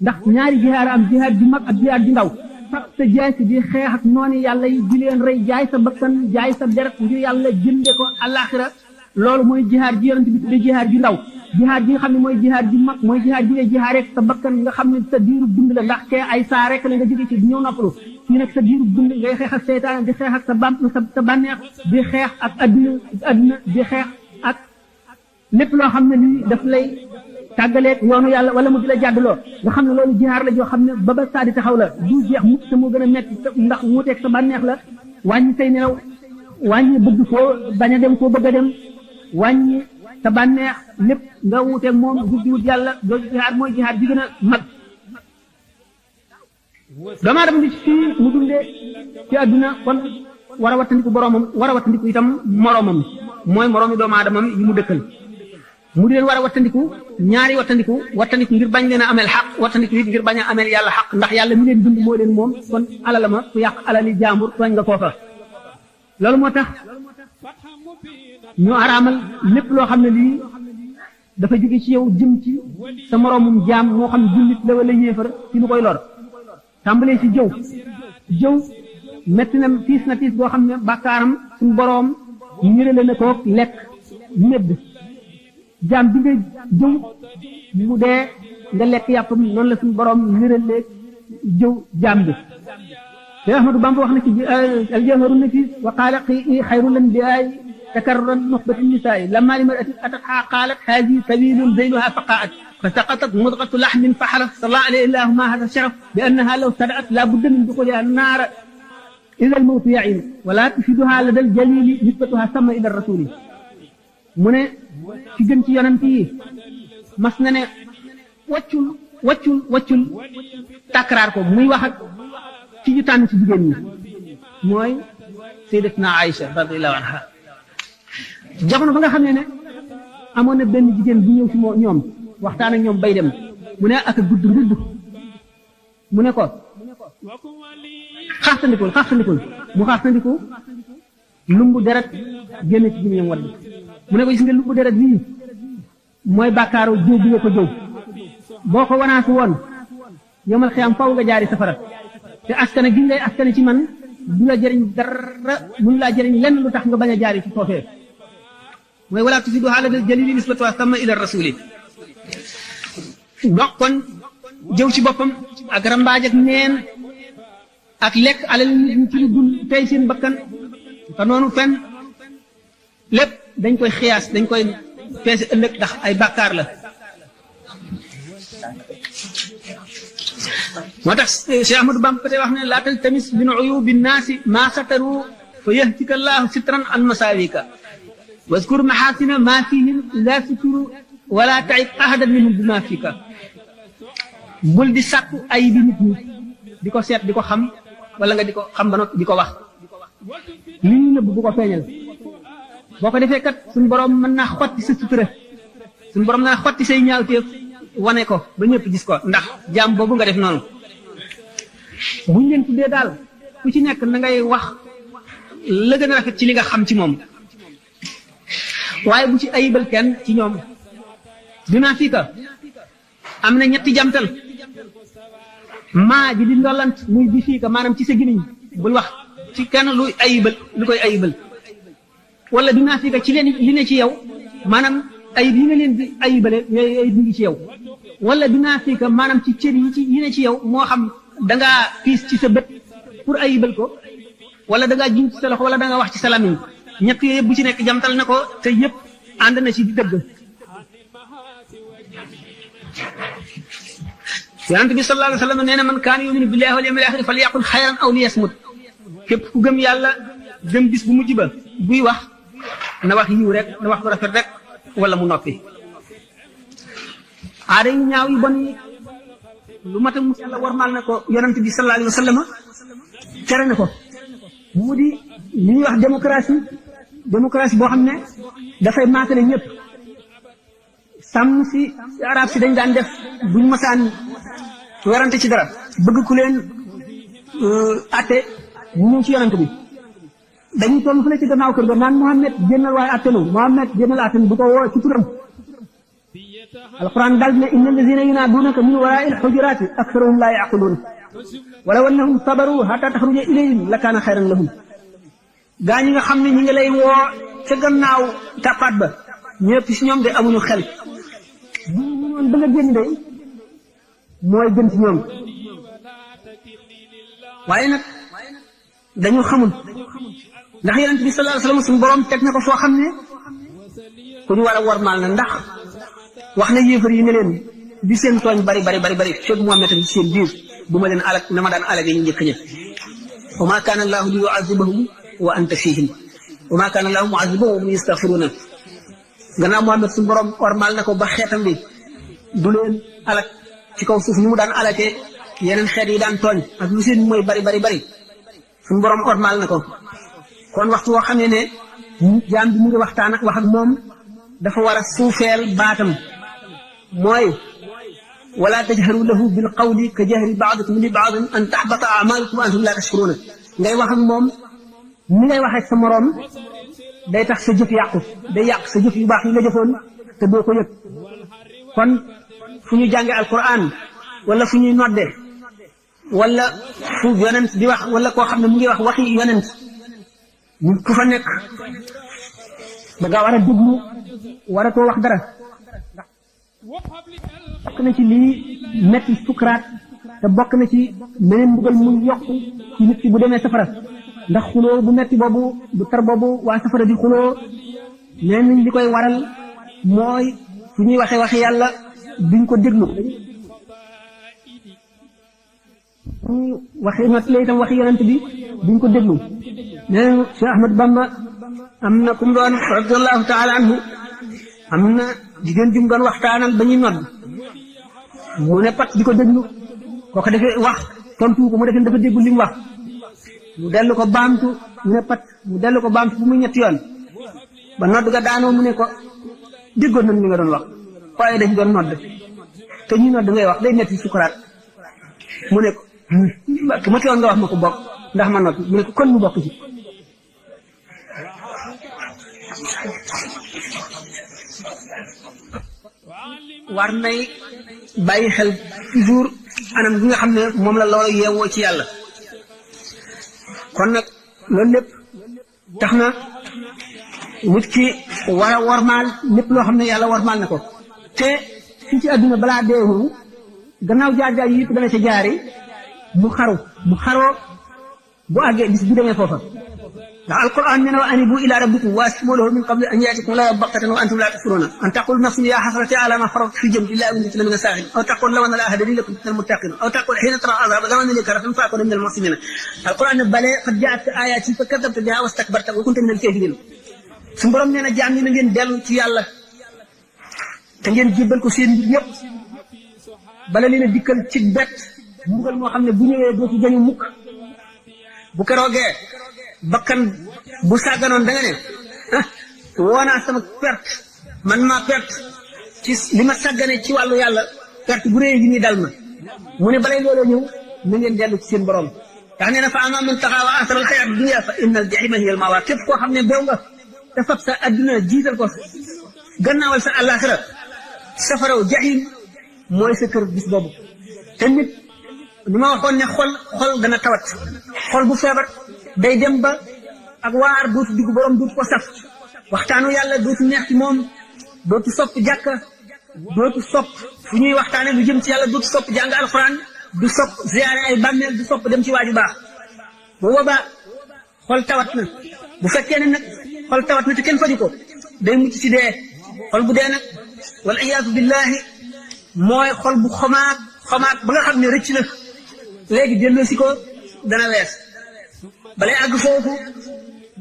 ndax ñaari jihaar am jihaar ju mag ak jihaar ju ndaw sax sa jaay si di xeex ak noonu yàlla yi di leen rey jaay sa bakkan jaay sa deret ngir yàlla jënde ko àllaaxira loolu mooy jihaar ji yonent bi tudde jihaar ju ndaw jihaar ji nga xam ne mooy jihaar ju mag mooy jihaar ji ngay jihaar rek sa bakkan nga xam ne sa diiru dund la ndax kee ay saa rek la nga jóge ci ñëw noppalu fii nag sa diiru dund ngay xeex ak seytaane di xeex ak sa bànneex di xeex ak adduna di xeex ak lépp loo xam ne lii daf lay tàggaleeg yoonu yàlla wala mu di la jàddloo nga xam ne loolu jihaar la joo xam ne ba saa di taxaw la du jeex mukk te moo gën a metti ndax wuuteeg sa bànneex la wàññi say nelaw wàññi bëgg foo bañ a dem foo bëgg a dem wàññi sa bànneex lépp nga wuuteeg moom di wut yàlla loolu jihaar mooy jihaar ji gën a mag doomu aadama bi fii mu dundee ci àdduna kon war a wattandiku boromam war a wattandiku itam moromam mooy moroomi doomu aadamam yi mu dëkkal mu di leen war a wattandiku ñaari wattandiku ngir bañ leen a ameel xaq wattandiku it ngir bañ a ameel yàlla xaq ndax yàlla mi leen dund moo leen moom kon alala ma ku yàq alali jàmbur tooñ nga foofa loolu moo tax ñu araamal lépp loo xam ne lii dafa jóge ci yow jëm ci sa moroomum jaam moo xam jullit la wala yéefar ci lu koy lor tàmbalee ci jëw metti na tiis boo xam ne bàkkaaram suñu boroom ñërale na ko lekk medd jaam bi nga jëw mu dee nga lekk yàppam noonu la suñu boroom ñërale jëw jaam bi te Ahmadu Bamba wax na ci aljawharu nafis wa qaala xayru lan bi ay takarruran nuxbati nisaai lamma limra'atin atatha qaalat haadihi sabilun zayluha faqaat fa saqatat mudghatu lahmin fa xalaf salla alayhi llahu ma hada sharaf bi annaha law sadaat la budda min duxuliha naara ida almawtu yain wala tufiduha lada aljalili nisbatuha sama ila rasuli mu ne ci gën ci yonent yi mas na ne waccul takraar ko muy wax ak ci ñu tànn ci jigéen ñi mooy sayyidatuna Aïcha radiyallahu anha jamono ba nga xam ne amoon na benn jigéen bu ñëw ci ñoom waxtaan ak ñoom bay dem mu ne ak gudd mu ne ko xaxtandikul mu xaxtandiku lumbu deret génn ci gémmiñam wadd mu ne ko gis nga lumbu deret bii mooy bàkkaaru jëw bi nga ko jëw boo ko wanaasu woon yomal xiyam faw nga jaari safara te askane gi ngay askane ci man du la jëriñ dara mun laa jëriñ lenn lu tax nga bañ a jaari ci foofee mooy wala tufidu xaalada jalili nisbatu sama ila rasuli donc kon jëw ci boppam ak rambaaj ak neen ak lekk alal nit ñi ci lu dul tey seen bakkan te noonu fen lépp dañ koy xiyaas dañ koy peese ëllëg ndax ay bàkkaar la moo tax Cheikh Ahmadou Bamba peut wax ne laa taltamis min uyubi nnaasi maa sataru fa yahtika allahu sitran an masaawika waskur maxaasina maa fihim ila suturu wala taib ahadan minhum bi maa fika bul di sàkku ay bi nit ñi di ko seet di ko xam wala nga di ko xam ba noppi di ko wax li ñu nëbb bu ko feeñal boo ko defee kat suñu borom mën naa xotti sa sutura suñu borom naa xotti say ñaawteef wane ko ba ñëpp gis ko ndax jaam boobu nga def noonu buñ leen tuddee daal ku ci nekk na ngay wax la gën a rafet ci li nga xam ci moom waaye bu ci ayibal kenn ci ñoom dinaa fii ka am na ñetti jamtal maa ji di ndollant muy bi fii ka maanaam ci sa gimiñ bul wax ci kenn luy ayibal lu koy ayibal wala dinaa fii ka ci leen li ne ci yow maanaam ayib yi nga leen di ayibale yooyu ayib ngi ci yow wala dinaa fii ka maanaam ci cër yi ne ci yow moo xam dangaa piis ci sa bët pour ayibal ko wala dangaa jiñ ci sa loxo wala dangaa wax ci sa lamiñ ñett yooyu yëpp bu ci nekk jamtal na ko te yëpp ànd na ci di dëgg yonent bi sallallahu alayhi wa sallam nee na man kaana yuminu billahi wal yawmil axiri falyaqul xayran aw liyasmut képp ku gëm yàlla gëm bis bu mujj ba buy wax na wax yiw rek na wax lu rafet rek wala mu noppi aada yu ñaaw yu bon yi lu mat a mus yàlla warmal na ko yonent bi sallallahu alayhi wa sallam tere na ko mu di li ñuy wax démocratie boo xam ne dafay maatale ñëpp sàmm si arab si dañ daan def buñ masaan werante ci dara bëgg ku leen atte ñu ci yonent bi dañuy toll fu ne ci gannaaw kër ga naan Mohamed génnal waaye attenu Mohamed génnal attenu bu ko woo ci turam alquran dal ne inna allazina yunaadunaka min waraai alxujuraati aktharuhum laa yaqiluun walaw annahum sabaru hatta taxruja ilayhim la kaana xayran lahum gaa ñi nga xam ne ñi ngi lay woo ca gannaaw tàppaat ba ñëpp si ñoom de amuñu xel bu ñu noon ba nga génn de mooy gën ci ñoom waaye nag dañu xamul ndax yonent bi sallallahu alayhi wa sallam suñu borom teg na ko foo xam ne ku ñu war a wormaal na ndax wax na yéefar yi ne leen bi seen tooñ bari fekk Muhammad ci seen biir bu ma leen alak na ma daan alage ñu njëkk ña wa ma kaana allahu li yuazibahum wa anta fihim wa ma kaana allahu muazibahum wa hum yastaghfiruna gannaaw Muhammad suñu borom wormaal na ko ba xeetam bi du leen alak ci kaw suuf ñu mu daan alake yeneen xeet yi daan tooñ ak lu seen mooy bari suñu borom ormal na ko kon waxtu woo xam ne jaam bi mu ngi waxtaan ak wax ak moom dafa war a suufeel baatam mooy wala tajharu lahu bil qawli ka jahri ba'dikum li ba'din an tahbata a'malukum wa antum la tashkuruna ngay wax ak moom ni ngay waxee sa moroom day tax sa jëf yàqu day yàq sa jëf yu baax yi nga jëfoon te doo ko yëg kon fu ñu jànge alquran wala fu ñuy nodde wala fu yonent di wax wala koo xam ne mu ngi wax waxi yonent ku fa nekk da nga war a déglu waratoo wax dara bokk na ci lii metti sukuraat te bokk na ci meneen mbugal mu yokk ci nit ki bu demee safara ndax xuloo bu metti boobu bu tar boobu waa safara di xuloo nee nañ li koy waral mooy fu ñuy waxee waxi yàlla duñ ko déglu waxi not la itam waxi yonent bi duñ ko déglu nee na Cheikh Ahmad Bamba am na ku mu doon radiallahu taala anhu am na jigéen ju mu doon waxtaanal ba ñuy nodd mu ne pat di ko déglu kooku defee wax tontu ko mu defee dafa déglu li mu wax mu dellu ko baamtu mu ne pat mu dellu ko baamtu bu muy ñetti yoon ba nodd ga daanoo mu ne ko déggoon nañ li nga doon wax waaye dañ doon nodd te ñuy nodd ngay wax day metti sukuraat mu ne ko ma teewoon nga wax ma ko bokk ndax ma nodd mu ne ko kon mu bokk ci war nay bàyyi xel toujours anam bi nga xam ne moom la loola yeewoo ci yàlla kon nag loolu lépp tax na nit ki war a wormaal lépp loo xam ne yàlla wormaal na ko te fii ci àdduna balaa deewu gannaaw jaar-jaar yi yëpp dana ca jaari mu xaroo bu àggee bis bu demee foofa ndax alquran nee na wa anibu ila rabbikum waslimu lahu min qabli an yatikum la baqtatan wa antum la tashuruna an taqul nafsun ya hasrati ala ma faradtu fi jambillahi wa kuntu min as-sakhirin aw taqul law anna al-ahada li lakum min al-muttaqin aw taqul hina tara al-azab law anna li karatan fa akuna min al-muhsinin alquran bale qad ja'at ayati fa kadhabta biha wastakbarta wa kunta min al-kafirin suñu borom nee na jaam ñi na ngeen dellu ci yàlla te ngeen jébbal ko seen mbir yëpp bala leen a dikkal ci bett mbugal moo xam ne bu ñëwee dootu jañu mukk bu keroogee bakkan bu sàgganoon da nga ne woonaa sama perte man maa perte ci li ma sàggane ci wàllu yàlla perte bu réy yi ni dal ma mu ne balay looloo ñëw na ngeen dellu ci seen borom ndax nee na fa ama man taxaa wa asara al xayaat dunya fa inna al jahima hiya al mawaa képp koo xam ne beew nga te fab sa adduna jiital ko gannaawal sa àllaaxira safaraw jahim mooy sa kër bis boobu te nit ni ma waxoon ne xol dana tawat xol bu feebar day dem ba ak waar dootu diggu borom dootu ko saf waxtaanu yàlla dootu neex ci moom dootu sopp jàkka dootu sopp fu ñuy waxtaane lu jëm ci yàlla dootu sopp jàng alxuraan du sopp ziyaare ay bàmmeel du sopp dem ci waaju baax bu boobaa xol tawat na bu fekkee ne nag xol tawat na te kenn faju ko day mucc ci dee xol bu dee nag wal iyaatu billahi mooy xol bu xomaat ba nga xam ne rëcc na léegi delloo si ko dana wees balay àgg foofu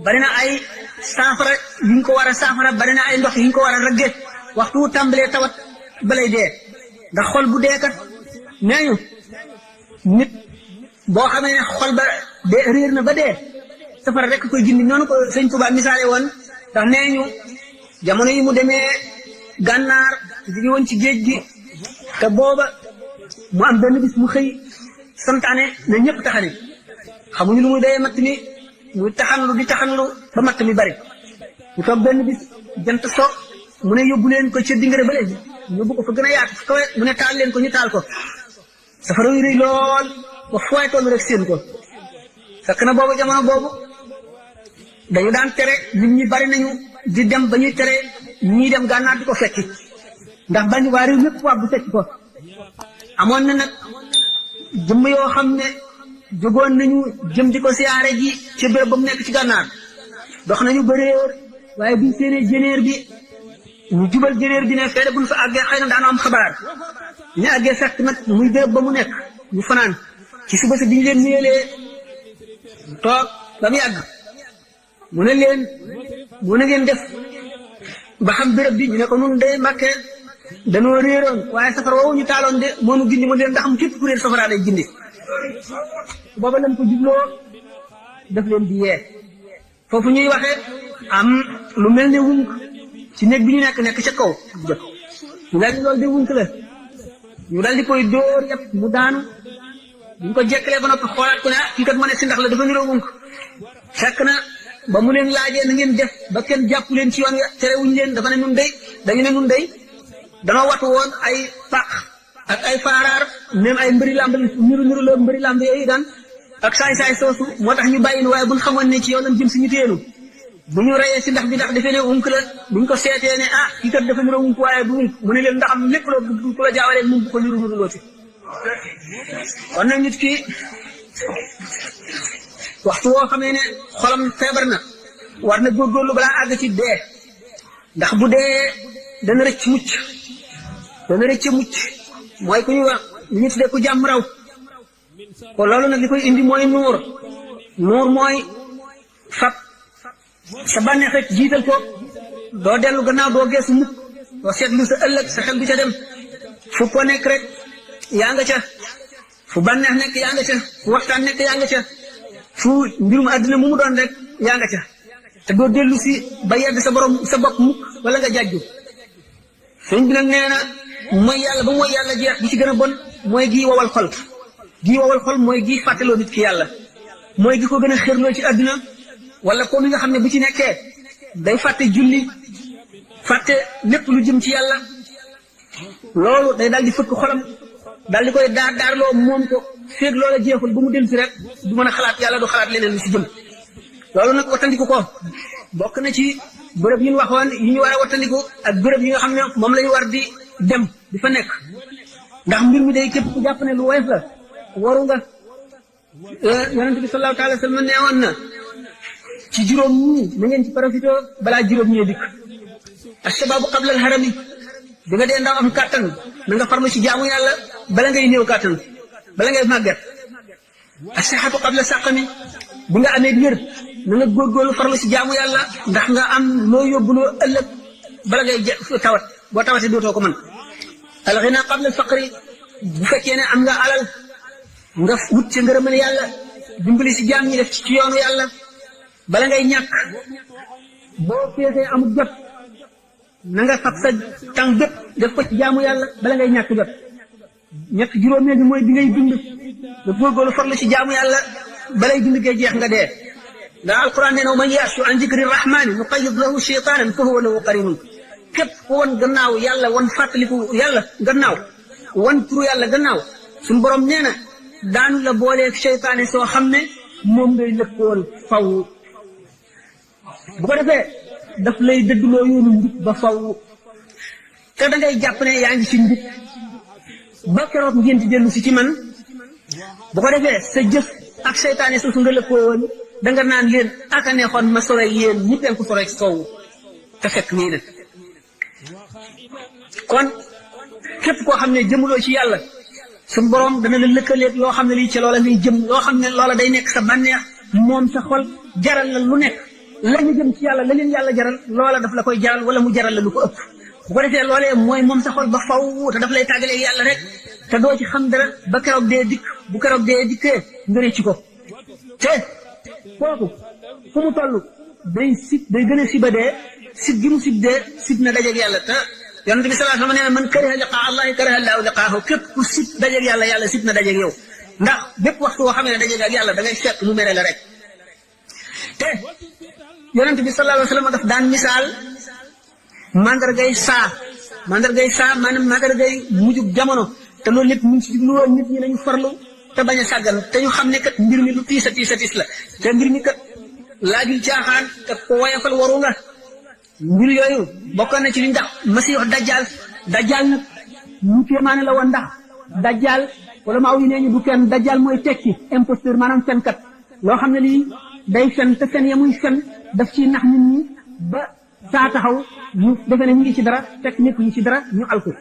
bari na ay saafara yi ñu ko war a saafara bari na ay ndox yi ñu ko war a ragge waxtu wu tàmbalee tawat balay dee ndax xol bu dee kat nee ñu nit boo xamee ne xol ba dee réer na ba dee safara rek koy gindi noonu ko sëñ Tuubaa misaale woon ndax nee ñu jamono yi mu demee gànnaar jóge woon ci géej gi te booba mu am benn bis mu xëy santaane ne ñëpp taxani xamuñu lu muy dee matt mi muy taxanlu di taxanlu ba matt mi bari ñu toog benn bis jant so mu ne yóbbu leen ko ca dingare ba léegi yóbbu ko fa gën a yaatu fa kawe mu ne taal leen ko ñu taal ko safara yu rëy lool ba fooy toll rek seen ko fekk na boobu jamono boobu dañu daan tere nit ñi bari nañu di dem ba ñuy tere ñii dem gànnaar di ko fekki ndax bañ waa réew ñëpp waa bu fekki ko amoon na nag jëmm yoo xam ne jógoon nañu jëm di ko siyaare ji ci béréb ba mu nekk ci gànnaar dox nañu ba réer waaye buñ seenee jëneer bi ñu jubal jëneer bi ne fee buñ fa àggee xëy na daanu am xabaar ñu àggee fekk nag muy béréb ba mu nekk ñu fanaan ci suba si bi ñu leen nuyelee toog ba mu yàgg mu ne leen mu ne ngeen def ba xam béréb bi ñu ne ko nun de Mbàkke danoo réeroon waaye safara woowu ñu taaloon de moo nu gindi mu leen ndax mu képp ku réer safara day gindi booba lañ ko jubloo daf leen di yee foofu ñuy waxee am lu mel ne wunk ci néeg bi ñu nekk ca kaw ñu daal di loolu de wunk la ñu daal di koy dóor yëpp mu daanu ñu ko jekkalee ba noppi xoolaat ko ne ah kii kat ma ne si ndax la dafa niroo wunk fekk na ba mu leen laajee na ngeen def ba kenn jàpp leen ci yoon terewuñ leen dafa ne nun day dañu ne nun day danoo watu woon ay paq ak ay faaraar même ay mbëri lamb niru la mbëri lamb yooyu daan ak saay-saay soosu moo tax ñu bàyyi waaye buñ xamoon ne ci yow lañ jëm si ñu téenu bu ñu reyee si ndax bi ndax defee ne wunk la buñ ko seetee ne ah kii kat dafa niroo wunk waaye du wunk mu ne leen ndax am lépp loo ku la jaawalee moom bu ko niru looti kon nag nit ki waxtu woo xamee ne xolam feebar na war na góorgóorlu balaa àgg ci dee ndax bu dee dana rëcc mucc mooy ku ñu wax li ñu tuddee ku jàmm raw ko loolu nag li koy indi mooy nuur mooy fab sa bànneex rek jiital ko doo dellu gannaaw doo geesu mukk doo seetlu sa ëllëg sa xel du ca dem fu ko nekk rek yaa nga ca fu bànneex nekk yaa nga ca fu waxtaan nekk yaa nga ca fu mbirum àddina mu doon rek yaa nga ca te doo dellu si ba yedd sa borom sa bopp mukk wala nga jàjju sëñ bi nag nee na mooy yàlla ba mooy yàlla jeex bi ci gën a bon mooy gii wowal xol mooy gii fàttaloo nit ki yàlla mooy gi ko gën a xërloo ci àdduna wala ko mi nga xam ne bu ci nekkee day fàtte julli fàtte lépp lu jëm ci yàlla loolu day daal di fëkk xolam daal di koy daarloo moom ko féeg loola jeexul ba mu dellu si rek du mën a xalaat yàlla du xalaat leneen lu si jëm loolu nag wattandiku ko bokk na ci bërëb yi ñu waxoon yi ñu war a wattandiku ak bërëb yi nga xam ne moom lañu war di dem di fa nekk ndax mbir mi day képp ku jàpp ne lu woyof la waru nga yonente bi sallallahu taala sallam nee woon na ci juróom ñii na ngeen ci profité balaa juróom ñee dikk ashababu qabla al harami bi nga dee ndaw am kàttan na nga farlu ci jaamu yàlla bala ngay néew kàttan bala ngay màgget asihatu qabla saqami bi nga amee wér na nga góorgóorlu farlu ci jaamu yàlla ndax nga am loo yóbbuloo ëllëg bala ngay tawat boo tawatee dootoo ko mën alxina qabla alfaqri bu fekkee ne am nga alal nga wut ci ngërëmal yàlla dimbali ci jaam ñi def ci yoonu yàlla bala ngay ñàkk boo feesee amul jot na nga fab sa tàng bépp def ko ci jaamu yàlla bala ngay ñàkk jot ñett juróomee bi mooy bi ngay dund nga góorgóorlu farlu ci jaamu yàlla balay dund gee jeex nga dee ndax alquran nee na man ya'shu an zikri rahmani nuqayyid lahu shaytanan fa huwa lahu qarinun képp ku won gannaaw yàlla won fàttaliku yàlla gannaaw won turu yàlla gannaaw suñu borom nee na daanu la booleeg seytaane soo xam ne moom ngay lëkkool faw bu ko defee daf lay dëdduloo yoonu njub ba faw te da ngay jàpp ne yaa ngi ci njub ba keroog ngeen di dellu si ci man bu ko defee sa jëf ak seytaane soosu nga lëkkool da nga naan leen aka neexoon ma sore yéen ñi teen ko sore ci kaw te fekk nii nag kon képp koo xam ne jëmuloo ci yàlla suñu borom dana la lëkkaleeg loo xam ne lii ci loola ngay jëm loo xam ne loola day nekk sa bànneex moom sa xol jaral la lu nekk la ñu jëm ci yàlla la leen yàlla jaral loola daf la koy jaral wala mu jaral la lu ko ëpp bu ko defee loolee mooy moom sa xol ba faw te daf lay tàggaleeg yàlla rek te doo ci xam dara ba keroog dee dikk bu keroog dee dikkee nga rëcc ko te kooku fu mu toll day gën a siba dee sib gi mu sib dee sib na dajeeg yàlla te yonent bi sallallahu alayhi wa sallam nee na man kariha liqaa allahi kariha allahu liqaahu képp ku sib dajeeg yàlla yàlla sib na dajeeg yow ndax bépp waxtu woo xamee ne dajeeg ak yàlla da ngay fekk mu mere la rek te yonent bi sallallahu alayhi wa sallam daf daan misaal mandargay saa maanaam mandargay mujjug jamono te loolu lépp ñu ci jubluwoon nit ñi nañu farlu te bañ a sàggan te ñu xam ne kat mbir mi lu tiis a tiis la te mbir mi kat laajul caaxaan te ko woyofal waru nga mbir yooyu bokkoon na ci li ndax masiix dajjal nag ñu kéemaane la woon ndax dajjal wala maaw yi nee ñu du kenn dajjal mooy tekki imposteur maanaam fenkat loo xam ne lii day fen te fen ya muy fen daf ciy nax nit ñi ba saa taxaw ñu defe ne ñu ngi ci dara fekk nekk ñu ci dara ñu alko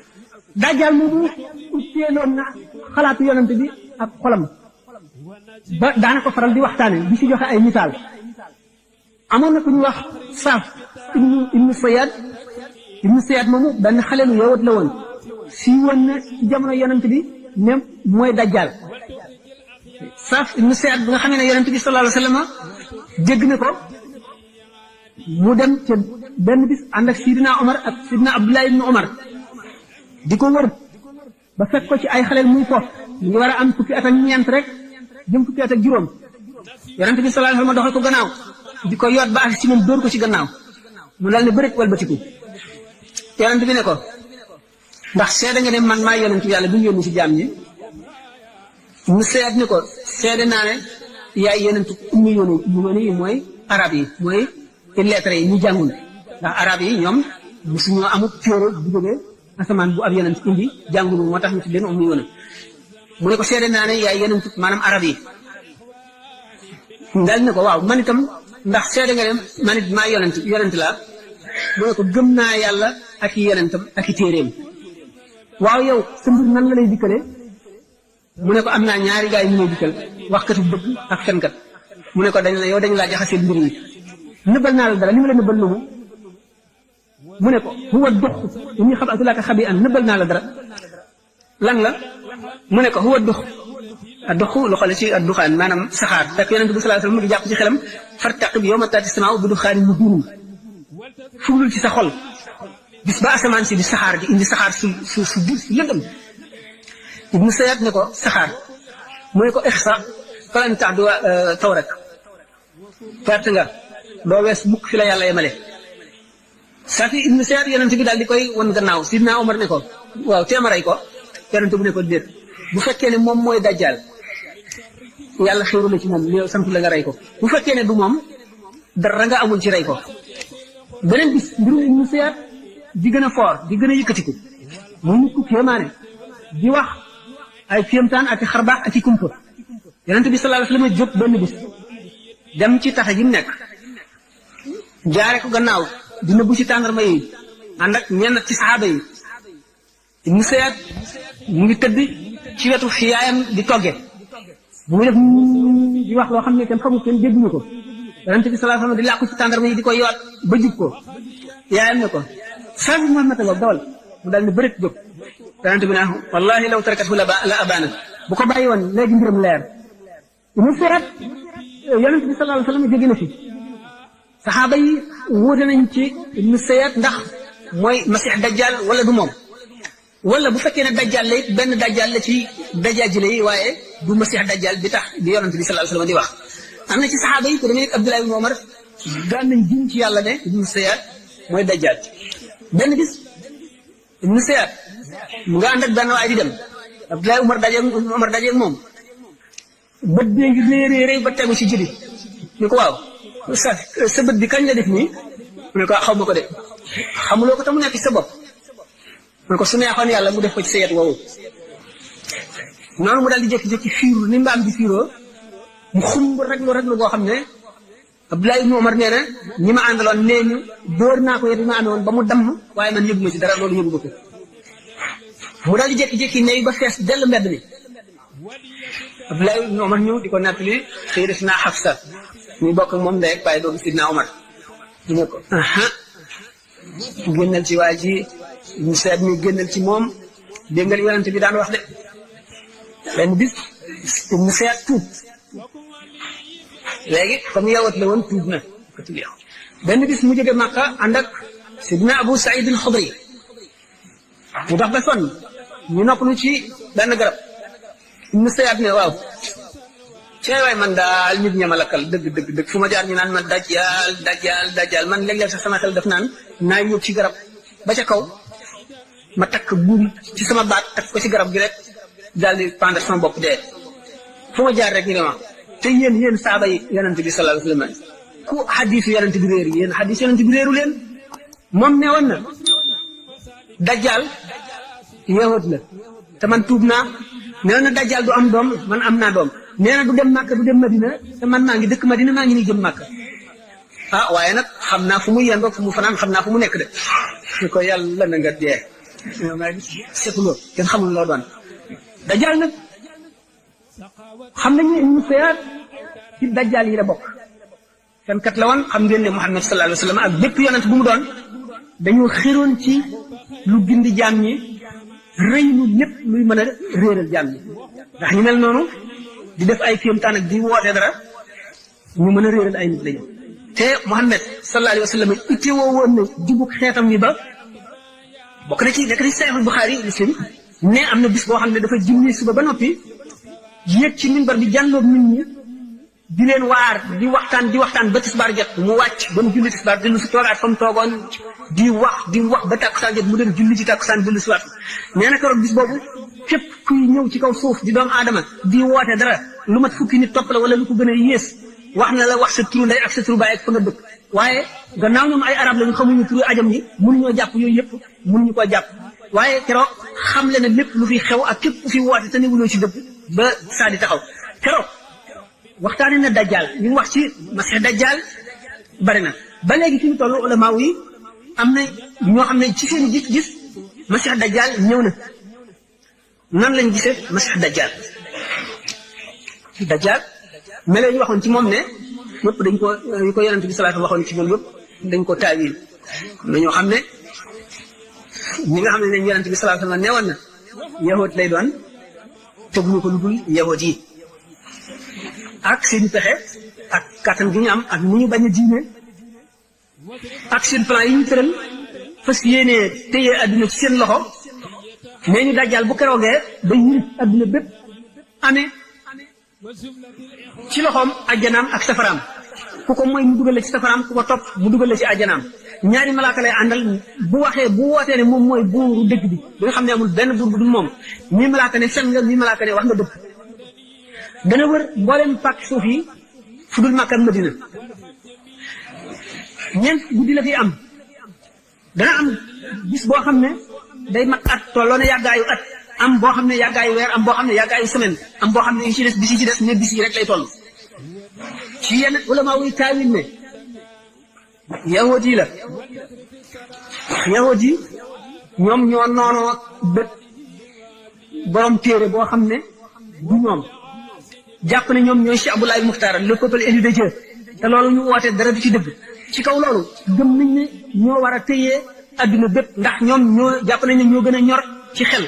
dajjal moomu utteeloon na xalaatu yonent bi ak xolam ba daana ko faral di waxtaane di ci joxe ay misaal amoon na ku ñu wax Saaf ibnu Sayaad moomu benn xale lu yowat la woon sii woon na ci jamono yonent bi même mooy dajjal Saaf ibnu Sayaad bi nga xam ne yonent bi sallallahu alayhi wa sallam dégg na ko mu dem ca benn bis ànd ak Sidina Omar ak Sidina Abdullah ibnu Omar di ko wër ba fekk ko ci ay xaleel muy foofu ñu ngi war a am fukki at ak ñeent rek jëm fukki at ak juróom yonent bi sallallahu alayhi wa sallam doxal ko gannaaw di ko yoot ba ak ci moom dóor ko ci gannaaw mu dal ne bëreet walbatiku yonent bi ne ko ndax seede nga ne man maa yonent yàlla bu ñu yónni ci jaam ñi mu seet ni ko seede naa ne yaay yonent ummi yi mooy arab yi mooy lettre yi ñu jàngul ndax arab yi ñoom musuñoo amul téere bu jógee asamaan bu ab yonent indi jàngul moo tax ñu ci leen ummi yoonu mu ne ko seede naa ne yaay yonent maanaam arab yi dal ne ko waaw man itam ndax seede nga ne man it maa yonent laa mu ne ko gëm naa yàlla ak i yonentam ak i téeréem waaw yow sa mbir nan la lay dikkalee mu ne ko am naa ñaari gaay ñu lay dikkal waxkatu dëgg ak fenkat mu ne ko dañu laa jaxasee mbir yi nëbbal naa la dara li ma la nëbbal lu mu ne ko huwa dux ñu xam atulaaka xabi an nëbbal naa la dara lan la mu ne ko huwa dux a doxu lu xale ci adduxaan maanaam saxaar fekk yonent bi sallallahu alayhi wasallam mu ngi jàpp ci xelam fartaqib yawma taati samaa bi duxaani mu biinum fuglul ci sa xol bis ba asamaan si di saxaar di indi saxaar su biir su lëndëm ibnu Sayaad ne ko saxaar mu ne ko ixsa falan tax du taw rek perte nga doo wees mukk fi la yàlla yemale Safi ibnu Sayaad yonent bi daal di koy won gannaaw Sidna Omar ne ko waaw teemaray ko yonent bi ne ko déet bu fekkee ne moom mooy dajjal yàlla xéeru la ci moom yow sant la nga rey ko bu fekkee ne du moom dara nga amul ci rey ko beneen bis mbirum ibnu Sayaad di gën a foor di gën a yëkkatiku muy nit ku kéemaane di wax ay kéemtaan ak i xarbaax ak i kumpa yonent bi sallallahu alayhi wasallam jóg benn bis dem ci taxe ji mu nekk jaare ko gannaaw dina bu ci tàndarma yi ànd ak ñenn ci saxaaba yi ibnu Sayaad mu ngi tëdd ci wetu fi yaayam di togge bu muy def di wax loo xam ne kenn xamul kenn dégguñu ko yonent bi sallallahu alayhi wasallam di làqu ci tàndarma yi di ko yoot ba jub ko yaayam ne ko saabi Muhammad nga dawal mu daal ne bërit jóg yonent bi ne wallahi law tarakathu la abaana bu ko bàyyi woon léegi mbiram leer ibnu Sayaad yonent bi sallallahu alayhi wasallam jóge na fi saxaaba yi wuute nañ ci ibnu Sayaad ndax mooy masix dajjal wala du moom wala bu fekkee ne dajjal la it benn dajjal la ci dajjal yi waaye du masix dajjal bi tax di yonent bi sallallahu alayhi wasallam di wax am na ci saxaaba yi ko demee nekk Abdullah ibn Umar daan nañ jiñ ci yàlla ne ibnu Sayaad mooy dajjal benn bis ibnu Sayaad mu nga ànd ak benn waay di dem Abdullah Umar dajeeg moom bët bee ngi réy ba tegu ci jëbi ni ko waaw sa bët bi kañ la def nii mu ne ko xaw ma ko de xamuloo ko te mu nekk ci sa bopp mu ne ko su neexoon yàlla mu def ko ci sa yet woowu noonu mu daal di jékki-jékki fiiru ni mbaam di fiiroo mu xumb reglu boo xam ne Abdullah ibn Umar nee na ñi ma àndaloon nee ñu dóor naa ko yet bi ma amee woon ba mu damm waaye man yëgu ma ci dara loolu yëgu ma ko mu daal di jékki-jékki néew ba fees dell mbedd mi Abdullah ibn Umar ñëw di ko nattali Sayyidatina Hafsa ñu bokk ak moom ndey ak baay doomu Sidna Umar ñu ne ko génnal ci waa ji ñu seet mi génnal ci moom dégg nga li yonent bi daan wax de benn bis mu seet tuub léegi comme yawat la woon tuub na ko tuub yow benn bis mu jóge Makka ànd ak Sidna Abu Saïd al-Xudri mu dox ba sonn ñu noppalu ci benn garab mu Sayaad ne waaw cee waay man daal nit ña ma lakkal dëgg fu ma jaar ñu naan ma dajjal man léeg-léeg sax sama xel def naan naa yóbbu ci garab ba ca kaw ma takk buum ci sama baat takk ko ci garab gi rek daal di pendre sama bopp dee fu ma jaar rek ñu ne ma te yéen saaba yi yonent bi sallallahu alayhi wasallam ku xadiisu yonent bi réer yéen xadiis yonent bi réeru leen moom ne woon na dajjal yahud la te man tuub naa nee na dajjal du am doom man am naa doom nee na du dem Màkka du dem Madina te man maa ngi dëkk Madina maa ngi nii jëm Màkka ah waaye nag xam naa fu mu yendoo fu mu fanaan xam naa fu mu nekk de ñu ko yàlla na nga dee seetuloo kenn xamul loo doon dajjal nag xam nañu ñu feyaat ci dajjal yi la bokk kan kat la woon xam ngeen ne Muhammad sallallahu alayhi wa sallam ak bépp yonent bu mu doon dañoo xiroon ci lu gindi jaam ñi rëy lu lépp luy mën a réeral jaam ñi ndax ñu mel noonu di def ay kéemtaan ak di woote dara ñu mën a réeral ay nit lañu te Muhammad sallallahu alayhi wa sallam itte woo woon na jubug xeetam wi ba bokk na ci nekk ci Sahih Bukhari Muslim ne am na bis boo xam ne dafa julli suba ba noppi yéeg ci minbar bi jàlloog nit ñi di leen waar di waxtaan ba tisbaar jot mu wàcc ba mu julli tisbaar dellu si toogaat fa mu toogoon di wax ba tàkkusaan jot mu dem julli ci tàkkusaan dellu si waat nee na keroog bis boobu képp kuy ñëw ci kaw suuf di doomu aadama di woote dara lu mat fukki nit topp la wala lu ko gën a yées wax na la wax sa turu ndey ak sa turu baay ak fa nga dëkk waaye gannaaw ñoom ay arab la ñu xamuñu turu ajam ñi mënuñoo jàpp yooyu yëpp mënuñu koo jàpp waaye keroog xam le ne lépp lu fi xew ak képp ku fi woote te newuloo ci dëgg ba saa di taxaw keroog waxtaane na dajjal li mu wax ci masih dajjal bari na ba léegi fi mu toll ulama yi am na ñoo xam ne ci seen gis-gis masih dajjal ñëw na nan lañ gisee masih dajjal melo ñu waxoon ci moom ne ñëpp dañ ko ñu ko yonent bi sallallahu alayhi wasallam waxoon ci moom yëpp dañ ko taawil na ñoo xam ne ñi nga xam ne ne yonent bi sallallahu alayhi wasallam neewoon na yahud lay doon teguñu ko lu dul yahud yi ak seen pexe ak kattan gi ñu am ak ni ñu bañ a diine ak seen plan yi ñu tëral fas yéenee téye adduna ci seen loxo nee ñu dajjal bu keroogee day yilif adduna bépp amee ci loxoom ajjanaam ak safaraam ku ko mooy mu dugal la ci safaraam ku ko topp mu dugal la ci ajjanaam ñaari malaaka lay àndal bu wootee ne moom mooy buuru dëgg bi nga xam ne amul benn buur bu dul moom mii malaaka ne fen nga mii malaaka ne wax nga dëgg dana wër mboolem pàkk suuf yi fu dul Makka ak Madina ñeent guddi la fi am dana am bis boo xam ne day mat at tolloo ne yàggaayu at am boo xam ne yàggaayu weer am boo xam ne yàggaayu semaine am boo xam ne yi ci des bis yi ci des ne bis yi rek lay toll ci yenn ulama wuy taawil ne yahudi yi la yahudi yi ñoom ñoo noonoo bët borom téere boo xam ne du ñoom jàpp ne ñoom ñooy Cheikh Abdoulaye Muxtaar le peuple élu de Dieu te loolu ñu woote dara du ci dëgg ci kaw loolu gëm nañ ne ñoo war a téye adduna bépp ndax ñoom ñoo jàpp nañ ne ñoo gën a ñor ci xel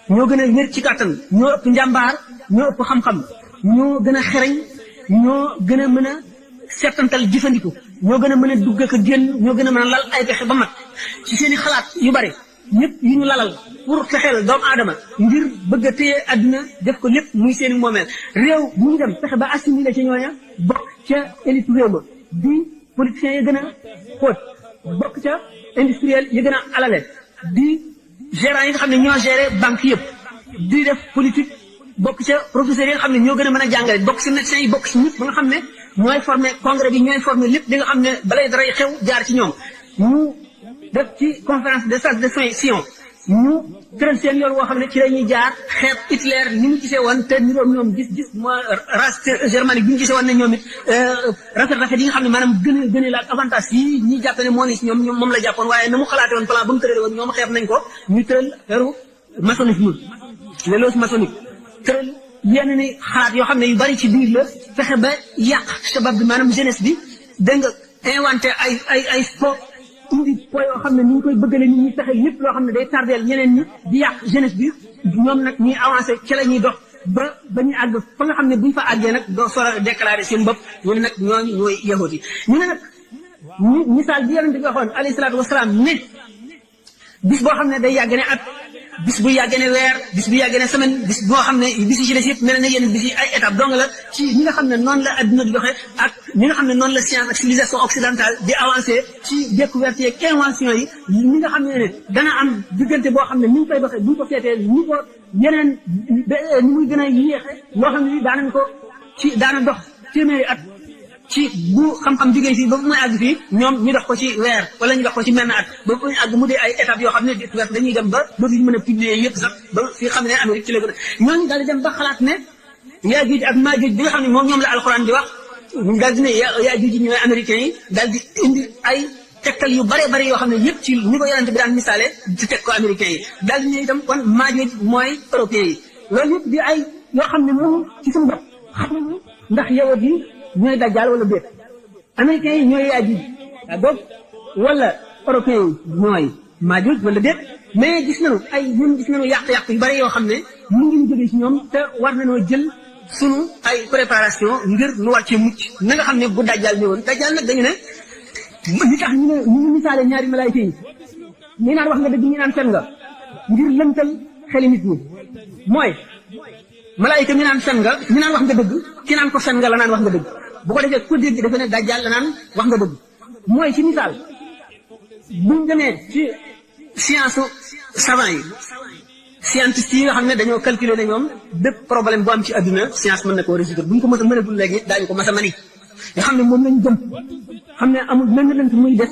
ñoo gën a wér ci kàttan ñoo ëpp njàmbaar ñoo ëpp xam-xam ñoo gën a xereñ ñoo gën a mën a settantal jëfandiku ñoo gën a mën a dugg ak génn ñoo gën a mën a lal ay pexe ba mat ci seen i xalaat yu bari ñëpp yu ñu lalal pour fexeel doomu aadama ngir bëgg a téye adduna def ko lépp muy seen i moomeel réew bu ñu dem fexe ba assimilé ca ñooña bokk ca élite réew ma di politiciens yi gën a xóot bokk ca industriel yi gën a alale di gérant yi nga xam ne ñoo géré banque yëpp di def politique bokk ca professeurs yi nga xam ne ñoo gën a mën a jàngale bokk ci médecins yi bokk ci ñëpp ba nga xam ne ñooy formé congrès bi ñooy formé lépp li nga xam ne balay daray xew jaar ci ñoom ñu def ci conférence de salle de Sion ñu tëral seen yoon woo xam ne ci la ñuy jaar xeeb Hitler ni mu gisee woon te niroom ñoom gis mooy race germanique bi ñu gisee woon ne ñoom it rafet yi nga xam ne maanaam gën a la ak avantage yi ñi jàpp ne moo ni si ñoom moom la jàppoon waaye na mu xalaate woon plan ba mu tërale woon ñoom xeeb nañ ko ñu tëral feru maçonnisme les loges maçonniques tëral yenn ni xalaat yoo xam ne yu bari ci biir la fexe ba yàq sabab bi maanaam jeunesse bi dégg nga inventé ay sport indi po yoo xam ne ni ñu koy bëggale nit ñi fexe lépp loo xam ne day tardeel ñeneen ñi di yàq jeunesse bi ñoom nag ñuy avancé ci la ñuy dox ba ñu àgg fa nga xam ne buñ fa àggee nag doo sor a déclaré seen bopp ñu ne nag ñooñu ñooy yahudi yi ñu ne nag misaal bi yonente bi waxoon alayhi salaatu wasalaam ne bis boo xam ne day yàgg ne at bis bu yàggee ne weer bis bu yàggee ne semaine bis boo xam ne bis yi ci des yëpp mel na yenn bis yi ay étape dong la ci ñi nga xam ne noonu la adduna di doxee ak ñi nga xam ne noonu la science ak civilisation occidentale di avancé ci découverte yeeg invention yi ñi nga xam ne dana am diggante boo xam ne ni ñu koy doxee bu ñu ko seetee ni ko yeneen ni muy gën a yéexe loo xam ne daanañ ko ci daana dox téeméeri at ci bu xam-xam jógee fii ba muy àgg fii ñoom ñu dox ko ci weer wala ñu dox ko ci menn at ba muy àgg mu dee ay étapes yoo xam ne découverte dañuy dem ba dootuñu mën a publier yëpp sax ba fi xam ne Amérique ci la gën a ñooñu daal di dem ba xalaat ne Yaajuuj ak Maajuuj bi nga xam ne moom ñoom la alxuraan di wax daal di ne Yaajuuj yi ñooy américains yi daal di indi ay tegtal yu bare bare yoo xam ne yëpp ci ni ko yonent bi daan misaale di teg ko américains yi daal di ne itam kon Maajuuj mooy européens yi loolu yëpp di ay yoo xam ne moom ci suñu bopp xam nañu ndax yawut yi ñooy dajjaal wala déet américains yi ñooy Yaajuuj boog wala européens yi ñooy Maajuuj wala déet mais gis nañu yàq-yàq yu bari yoo xam ne mu ngi ñu jógee ci ñoom te war nañoo jël sunu ay préparation ngir nu war cee mucc na nga xam ne bu dajjaal ñëwoon dajjaal nag dañu ne li tax ñu ngi misaale ñaari malaayika yi ñi naan wax nga dëgg ñi naan fen nga ngir lëntal xeli nit ñi mooy malaayika mi naan fen nga mi naan wax nga dëgg ki naan ko fen nga la naan wax nga dëgg bu ko defee ku dégg defe ne dajjaal la naan wax nga dëgg mooy ci misaal buñ demee ci science savant yi scientiste yi nga xam ne dañoo calculer ne ñoom bépp problème bu am ci adduna science mën na koo résoudre buñ ko mën a mënagul léegi daañu ko mas a mani nga xam ne moom lañ jëm xam ne amul lenn lënt muy des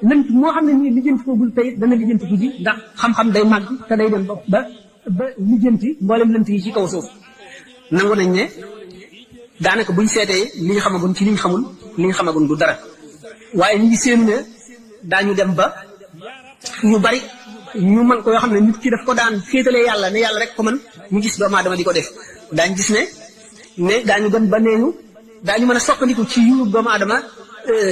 lënt moo xam ne nii lijjanti koogul tey dana lijjanti ko ji ndax xam-xam day màgg te day dem ba lijjanti mboolem lënt yi ci kaw suuf nangu nañ ne daanaka buñ seetee li ñu xamagun ci li ñu xamul li ñu xamagun du dara waaye ñu ngi séenu ne daañu dem ba ñu bari ñu mën ko yoo xam ne nit ki daf ko daan féetalee yàlla ne yàlla rek ko mën ñu gis doomu aadama di ko def daañu gis ne daañu dem ba neeñu daañu mën a soppandiku ci yu doomu aadama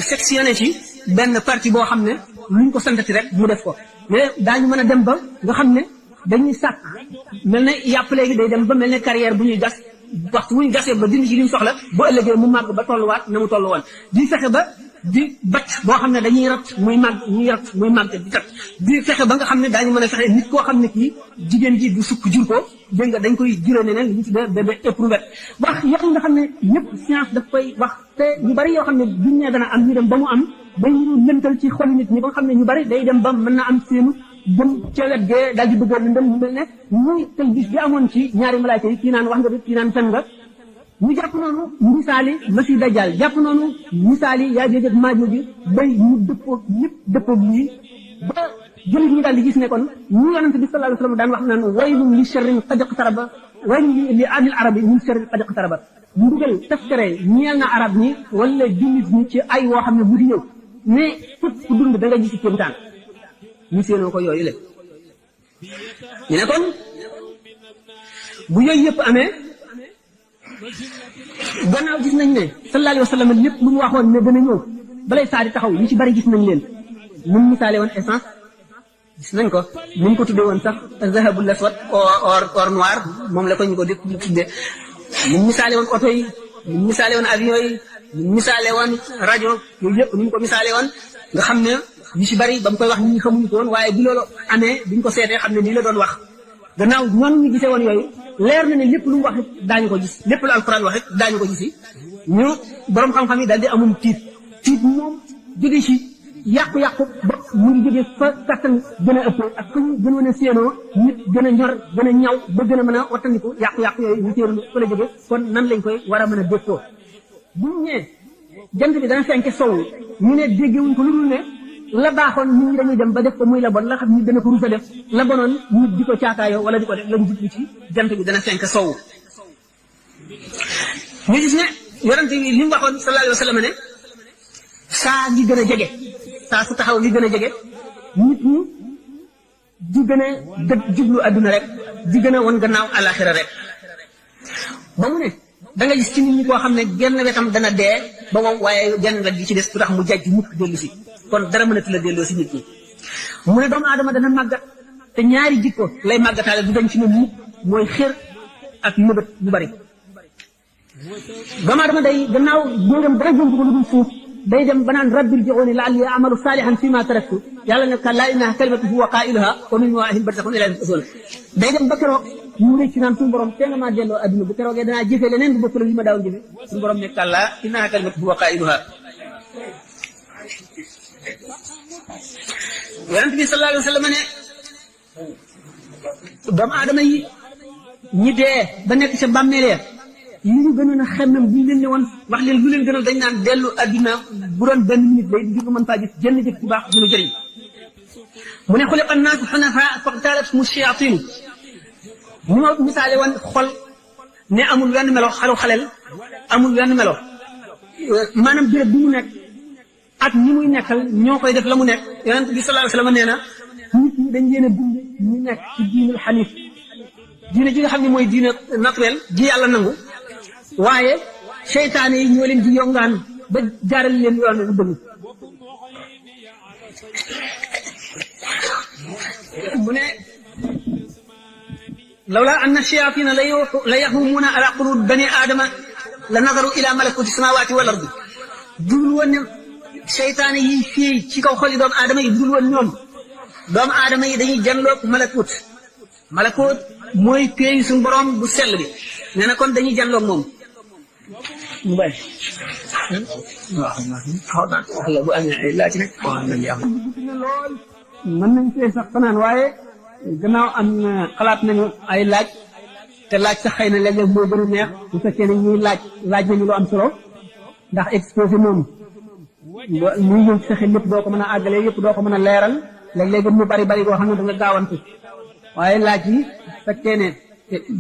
sectionné ci benn partie boo xam ne luñ ko santati rek mu def ko mais daañu mën a dem ba nga xam ne dañuy sàkk mel ne yàpp léegi day dem ba mel ne carrière bu ñuy gas waxtu bu ñu gasee ba dindi ci li ñu soxla bu ëllëgee mu màgg ba tolluwaat na mu tollu woon di fexe ba di bat boo xam ne dañuy rat muy màgg ñuy rat muy màgg di tat di fexe ba nga xam ne daañu mën a fexe nit koo xam ne kii jigéen ji du sukk jur ko dégg nga dañ koy juree neneen li ñu tuddee bébé éprouvette wax yoo nga xam ne ñëpp science daf koy wax te ñu bari yoo xam ne duñ ne dana am ñu dem ba mu am ba ñu lëntal ci xolu nit ñi ba nga xam ne ñu bari day dem ba mën na am seenu jëm ca wet gee daal di bëggoon lëndëm mu mel ne muy tel bis bi amoon ci ñaari malaayka yi kii naan wax nga dëgg kii naan fen nga ñu jàpp noonu misaali masi dajjal jàpp noonu misaali Yaajuuj ak Maajuuj bi bay ñu dëppoo ñëpp dëppoo yi ba jullit ñi daal di gis ne kon ñu yonente bi sallallahu alayhi wa sallam daan wax naan waylun li sharrin qad iqtaraba waylun li anil arabi min sharrin qad iqtaraba mbugal taskare ñeel na arab ñi wala jullit ñi ci ay woo xam ne bu di ñëw mais fépp ku dund da nga gis kéemtaan ñu séenoo ko yooyu le ñu ne kon bu yooyu yëpp amee gannaaw gis nañ ne sallallahu alayhi wa sallam lépp lu mu waxoon ne dana ñëw balay saa di taxaw ñu ci bari gis nañ leen mun misaale woon essence gis nañ ko mun ko tuddee woon sax zahabul aswad or noir moom la ko ñu ko di tuddee mun misaale woon oto yi mun misaale woon avion yi mun misaale woon rajo yooyu yëpp ni ko misaale woon nga xam ne ñu ci bari ba mu koy wax ñi xamuñu ko woon waaye bi loolu amee biñ ko seetee xam ne nii la doon wax gannaaw noonu ñu gisee woon yooyu leer na ne lépp lu mu wax it daañu ko gis lépp lu alquran wax it daañu ko gisi ñu borom xam-xam yi daal di amum tiit moom jóge ci yàqu-yàqu ba mu ngi jóge fa kattan gën a ëpp ak fa ñu gën a séenoo nit gën a ñor gën a ñaw ba gën a mën a wattandiku yàqu-yàqu yooyu ñu séenu fa la jóge kon nan lañ koy war a mën a déggoo bu ñu ñëwee jant bi dana fenke sowu ñu ne déggewuñ ko lu dul ne la baaxoon nit ñi dañuy dem ba def ko muy la bon la xam ni dana ko rusa def la bonoon nit di ko caakaayoo wala di ko def lañ jublu ci jant bi dana fenk sowu ñu gis ne yonent bi li mu waxoon sallallahu alayhi wa sallam ne saa ngi gën a jege saa su taxaw li gën a jege nit ñi di gën a jublu adduna rek di gën a won gannaaw alaxira rek ba mu ne da nga gis ci nit ñi koo xam ne genn wetam dana dee ba moom waaye genn wet gi ci des du tax mu jajj mukk dellu si kon dara mënatu la delloo si nit ñi mu ne doomu aadama dana màggat te ñaari jikko lay màggataale du dañ ci ne mukk mooy xër ak mëbët bu bari doomu aadama day gannaaw góoram dara jënd ko lu dul suuf day dem ba naan rabbil ji'uuni la'allii a'malu saalihan fiimaa taraktu yàlla ne kallaa innahaa kalimatun huwa qaa'iluhaa wa min waraa'ihim barzakhun ilaa yawmi yub'athuun day dem ba keroog mu rëcc naan suñu borom te nga maa delloo adduna bu keroogee danaa jëfee leneen bu bokkul li ma daaw jëfe suñu borom ne kallaa innahaa kalimatun huwa qaa'iluhaa. Yonent bi sallallahu alayhi wa sallam ne doomu aadama yi ñi dee ba nekk ca bàmmeel ya li ñu gënoon a xemmem bu ñu leen ne woon wax leen lu leen gënal dañ naan dellu adduna bu doon benn minute day ngir mën faa gis jënn jëf bu baax dina jëriñ mu ne xuliqa naasu xunafaa faqtaalatuhum shayaatiinu ni ma misaale woon xol ne amul wenn melo xalel amul wenn melo maanaam béréb bi mu nekk ak ñi muy nekkal ñoo koy def la mu nekk yonent bi sallallahu alayhi wa sallam nee na nit ñi dañ leen a bind ñu nekk ci diinul xanif diine ji nga xam ne mooy diine naturel ji yàlla nangu waaye seytaane yi ñoo leen di yongaan ba jaaral leen yoon bu dëgg mu ne lawlaa anna shayaatina la yaxumuuna ala quluub bani aadama la nadaru ila malakuuti samaawaati wal ardi dul woon ne seytaane yi fii ci kaw xoli doomu aadama yi dul woon ñoom doomu aadama yi dañuy janloog malakut mooy péeyu suñu borom bu sell bi nee na kon dañuy janloog moom mu bàyyi waaw bu amee ay laaj rek lool mën nañ see sax fanaan waaye gannaaw am na xalaat nañu ay laaj te laaj sax xëy na léeg-léeg moo gën a neex bu fekkee ne ñuy laaj nañu lu am solo ndax exposé moom muy ñëw ci sa xel lépp doo ko mën a àggale yëpp doo ko mën a leeral léeg-léeg mu bari boo xam ne da nga gaawantu waaye laaj yi fekkee ne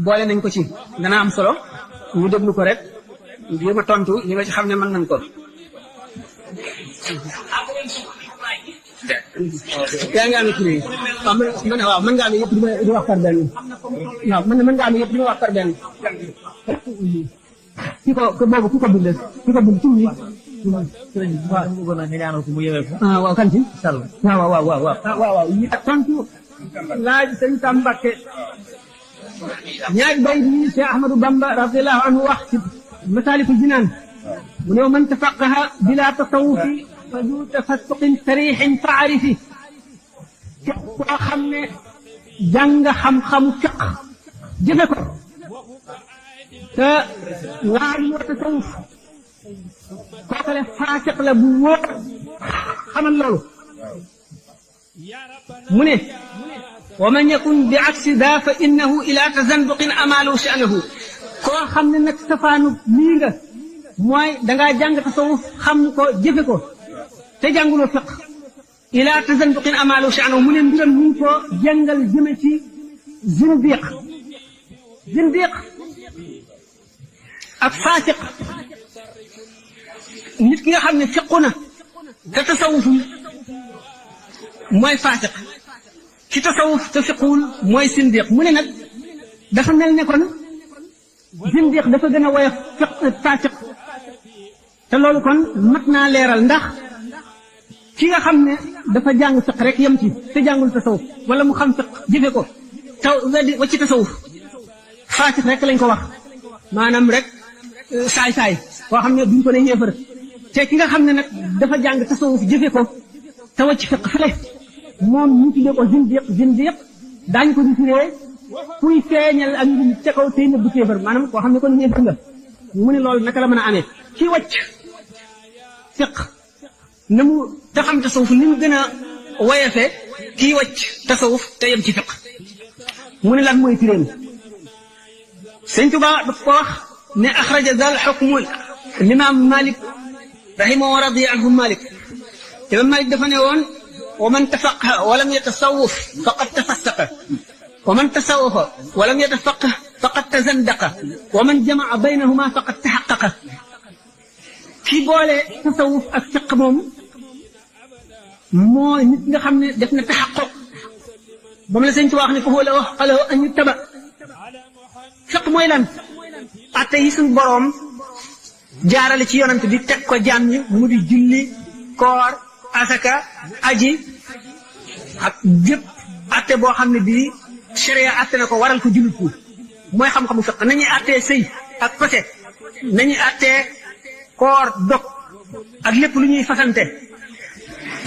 boole nañ ko ci dana am solo ñu déglu ko rek jéem a tontu li nga ci xam ne mën nañ ko. yaa ngi amee kii waaw mën nga amee yëpp di wax par benn waaw mën nga amee yëpp di wax par benn ki ko boobu ki ko bind ci nit waaw bëggoon naa nga ñaanal ko mu yewee ko waaw kan ci sall waaw yi tontu laaj sëñ Sam Mbakke ñaari bay bi Cheikh Ahmadou Bamba radiyallahu anhu wax ci Masaalikul Jinaan mu ne man tafaqaha bila tasawufi fa du tafassuqin sarixin fa arifi koo xam ne jàng xam-xamu fiq jëfe ko te laaj moo tasawuf kookale faasiq la bu wóor xamal loolu mu ne wa man yakun bi aksi daa fa innahu ila tazanduqin amalu sha'nahu koo xam ne nag safaanu lii nga mooy dangaa jàng tasawuf xam ko jëfe ko te jànguloo fiq ila tazanduqin amalu sha'nahu mu ne mbiram ñu ngi ko jàngal jëme ci zindiq ak faasiq nit ki nga xam ne fiqu na te tasawuful mooy faasiq ci tasawuf te fiquwul mooy sindiq mu ne nag dafa mel ne kon sindiq dafa gën a woyof faasiq te loolu kon mat naa leeral ndax ki nga xam ne dafa jàng fiq rek yem ci te jàngul tasawuf wala mu xam fiq jëfe ko taw wa ci tasawuf faasiq rek lañ ko wax maanaam rek saay-saay koo xam ne duñ ko ne yéefar te ki nga xam ne nag dafa jàng tasawuf jëfe ko te wacc fiq fële moom ñu tuddee ko zindiq daañu ko di firee kuy feeñal ak ngi ca kaw tey nëbbu kéefar maanaam koo xam ne kon ñeent nga mu ne loolu naka la mën a amee ki wacc fiq na mu te xam tasawuf ni mu gën a woyefe kii wacc tasawuf te yem ci fiq mu ne lan mooy firéem Sëñ Tuubaa daf ko wax ne axraja dal xukmu limaam Malik rahimahu wa radiya anhu Malik imaam Malik dafa ne woon wa man tafaqaha wa lam yatasawwaf faqad tafassaqa wa man tasawwafa wa lam yatafaqah faqad tazandaqa wa man jama'a baynahuma faqad tahaqqaqa ki boole tasawuf ak fiq moom mooy nit nga xam ne def na taxaqquq ba mu la Sëñ Tuubaa wax ne fa huwa lahu haqqun an yuttaba fiq mooy lan atte yi suñu boroom jaarale ci yonent bi teg ko jaam ñi mu di julli koor asaka aji ak jëpp atte boo xam ne bii sharia atte na ko waral ko jullit ko mooy xam-xamu fiq nañuy attee sëy ak fase nañuy attee koor dog ak lépp lu ñuy fasante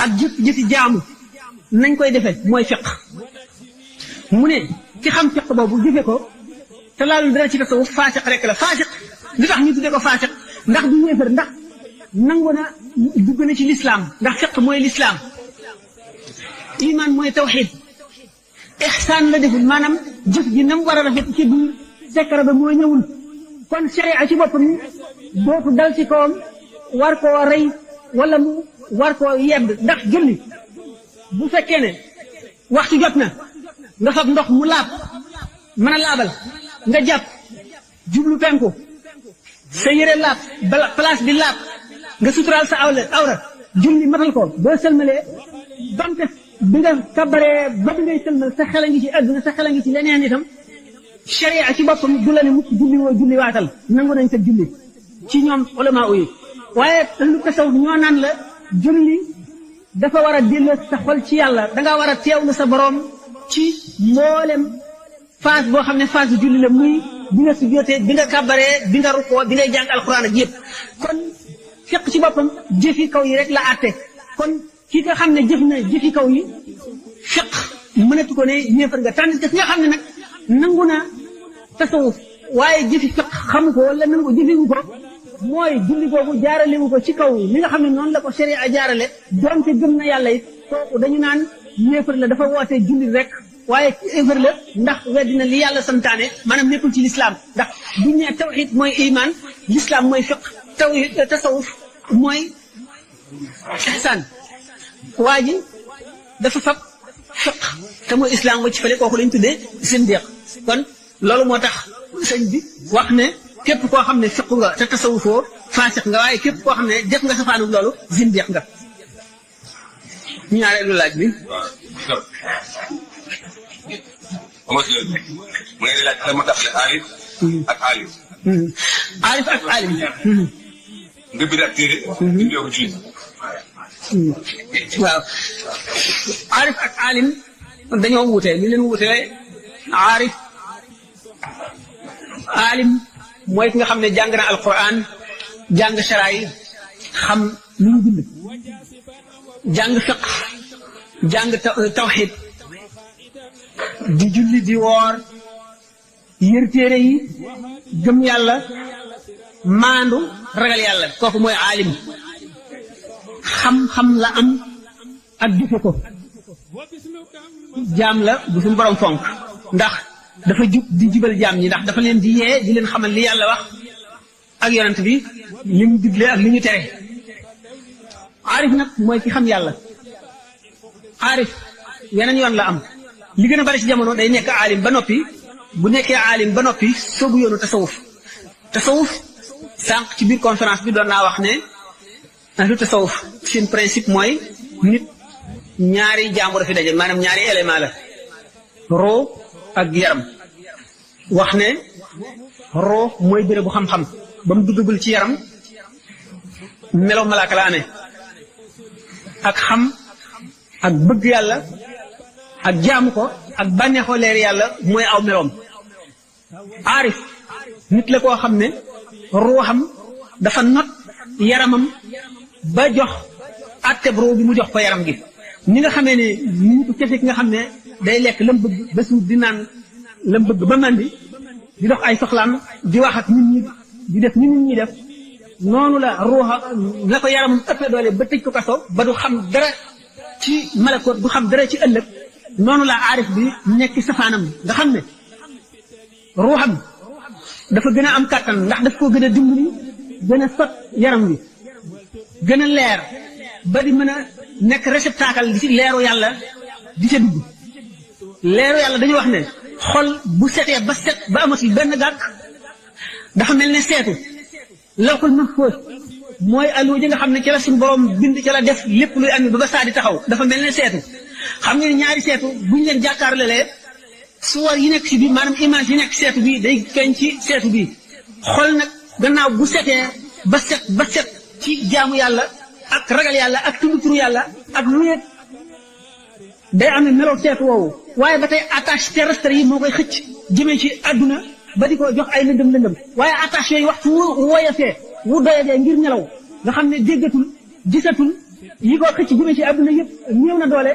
ak jëfi jaamu nañ koy defee mooy fiq mu ne ci xam fiq boobu jëfe ko te laalul dara ci tasawuf faasiq rek la faasiq li tax ñu tuddee ko faasiq ndax du yéefar ndax nangu na dugg na ci lislaam ndax fiq mooy lislaam iman mooy tawxid ihsaan la deful maanaam jëf ji nam war a rafet ci biir sekkara ba moo ñëwul kon sharia ci boppam dootu dal ci kawam war koo rey wala mu war koo yedd ndax julli bu fekkee ne waxtu jot na nga fab ndox mu laab mën a laabal nga jàpp jublu penku sa yére laab bala place bi laab nga suturaal sa awra julli matal ko boo sëlmalee donte bi nga kabaree ba bi ngay sëlmal sa xel a ngi ci àdduna sa xel a ngi ci leneen itam sharia ci boppam du la ne mukk julli woo julli waatal nangu nañ sa julli ci ñoom ulama yi waaye lu tasawuf ñoo naan la julli dafa war a delloo sa xol ci yàlla dangaa war a teewlu sa borom ci mboolem phase boo xam ne phase bu julli la muy bi nga sujjootee bi nga kabaree bi nga rukkoo bi ngay jàng alxuraan ak yëpp kon fiq ci boppam jëfi kaw yi rek la àtte kon ki nga xam ne jëf na jëfi kaw yi fiq mënatu ko ne yéefar nga tànn ki nga xam ne nag nangu na tasawuf waaye jëfi fiq xamu ko wala nangu jëfiwu ko mooy julli boobu jaaralewu ko ci kaw yi li nga xam ne noonu la ko sharia jaarale doonte gëm na yàlla it kooku dañu naan yéefar la dafa woote julli rek waaye yéefar la ndax weddina li yàlla santaane maanaam nekkul ci lislaam ndax buñ ne tawxid mooy iman lislaam mooy fiq tasawuf mooy ihsaan waa ji dafa fab fiq te mooy islam wacc fale kooku lañ tuddee zindiq kon loolu moo tax sëñ bi wax ne képp koo xam ne fiq nga te tasawufoo faasiq nga waaye képp koo xam ne def nga safaanu loolu zindiq nga ñaareelu laaj bi mu ngi laaj dama tafle aarif ak alim aarif ak alim nga bind ak téere bindoo ko ci waaw aarif ak alim dañoo wuute li leen wuute aarif alim mooy ki nga xam ne jàng na alquran jàng shara yi xam lu ñu bind jàng fiq jàng tawxid di julli di woor yër téere yi gëm yàlla maandu ragal yàlla kooku mooy alim xam-xam la am ak jëfe ko jaam la bu suñu borom fonk ndax dafa jub di jubal jaam ñi ndax dafa leen di yee di leen xamal li yàlla wax ak yonent bi li mu digle ak li ñu tere aarif nag mooy ki xam yàlla aarif yeneen yoon la am li gën a bari ci jamono day nekk aalim ba noppi bu nekkee aalim ba noppi soobu yoonu tasawuf sànq ci biir conférence bi doon naa wax ne ahlu tasawuf seen principe mooy nit ñaari jàmbur fi daje maanaam ñaari élément la roo ak yaram wax ne roo mooy béréb bu xam-xam ba mu duggagul ci yaram melo malaaka la amee ak xam ak bëgg yàlla ak jaamu ko ak bànneexoo leer yàlla mooy aw meloom aarif nit la koo xam ne ruuxam dafa not yaramam ba jox atteb ruu bi mu jox ko yaram gi ni nga xamee ne ni ko kese ki nga xam ne day lekk lam bëgg ba suur di naan lam bëgg ba mandi di dox ay soxlaam di wax ak nit ñi di def ni nit ñi def noonu la ruuxa la ko yaramam ëppee doole ba tëj ko kaso ba du xam dara ci malakoot du xam dara ci ëllëg noonu la aarif bi nekk safaanam nga xam ne ruuxam dafa gën a am kàttan ndax daf koo gën a dimbali gën a sot yaram wi gën a leer ba di mën a nekk réceptacle di ci leeru yàlla di ca dugg leeru yàlla dañu wax ne xol bu setee ba set ba amatul benn gàkk dafa mel ne seetu lawhul mahfuus mooy alluwa ji nga xam ne ci la suñu borom bind ci la def lépp luy am ba saa di taxaw dafa mel ne seetu xam nga ne ñaari seetu buñ leen jàkkaarloo suwar yi nekk ci biir maanaam image yi nekk seetu bi day feeñ ci seetu bi xol nag gannaaw bu setee ba set ci jaamu yàlla ak ragal yàlla ak tudd turu yàlla ak lu nekk day am ne melow seetu woowu waaye ba tey attache terrestre yi moo koy xëcc jëmee ci àdduna ba di ko jox ay lëndëm waaye attache yooyu waxtu wu woyafee wu doyadee ngir nelaw nga xam ne déggatul gisatul yi ko xëcc jëme ci àdduna yëpp néew na doole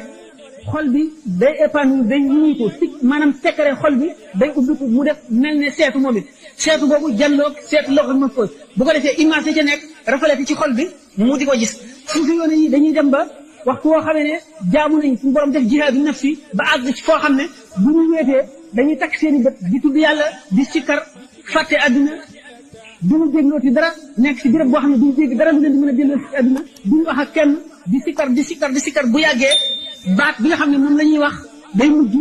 xol bi day épanouir day ñuy ko si maanaam secret xol bi day ubbiku mu def mel ne seetu moom it seetu boobu jàlloog seetu loxo ma ko bu ko defee image yi ca nekk reflété ci xol bi mu di ko gis suufi yoon yi dañuy dem ba waxtu woo xamee ne jaamu nañ suñu borom def jihaadu nafsi ba àgg ci foo xam ne bu ñu wéetee dañuy takk seen i bët di tudd yàlla di sikkar fàtte àdduna duñu déglooti dara nekk si béréb boo xam ne duñu dégg dara lu leen di mën a delloo si àdduna duñu wax ak kenn di sikkar bu yàggee baat bi nga xam ne moom la ñuy wax day mujj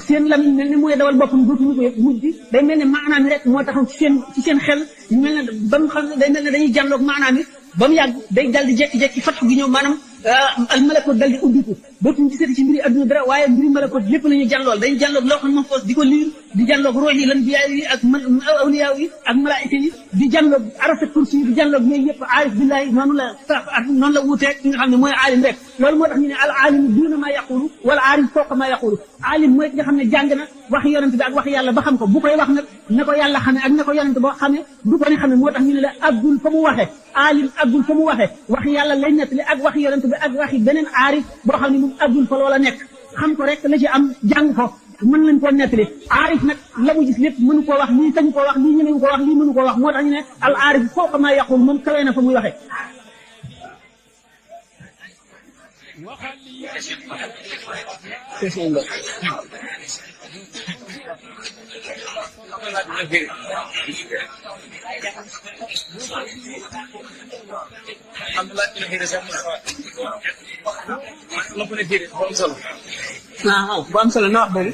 seen lamiñ mel ne mooy dawal boppam dootuñu ko yëg mujj day mel ne maanaam rek moo taxaw ci seen xel mel ne ba mu xam ne day mel ne dañuy jàlloog maanaam yi ba mu yàgg day dal di jekki-jekki fatxu gi ñëw maanaam al malakot dal di ubbiku dootuñu gisati ci mbiri adduna dara waaye mbiri malakot lépp la ñuy jàllool dañuy jàlloog loo xam ne foos di ko liir di jàlloog roox yi lan biyaay yi ak awliyaa yi ak malaayika yi di jàlloog arasa kursi yi di jàlloog yooyu yëpp aarif billahi noonu la sax ak noonu la wuuteeg ki nga xam ne mooy aalim rek loolu moo tax ñu ne al aalimu duuna maa yaqulu wala aalim fawqa maa yaqulu aalim mooy ki nga xam ne jàng na wax yonent bi ak wax yàlla ba xam ko bu koy wax nag na ko yàlla xamee ak na ko yonent boo xamee du ko ne xamee moo tax ñu ne la aggul fa mu waxee aalim aggul fa mu waxee wax yàlla lay nettali ak wax yonent bi ak waxi beneen aarif boo xam ne moom aggul fa loola nekk xam ko rek la ci am jàng ko mën lañ koo nettali aarif nag la mu gis lépp mënu koo wax lii sañu koo wax lii ñemewu koo wax lii mënu koo wax moo tax ñu ne al aarif fawqa maa yaqul moom kawee na fa muy waxee waaw bu am solo na wax boobu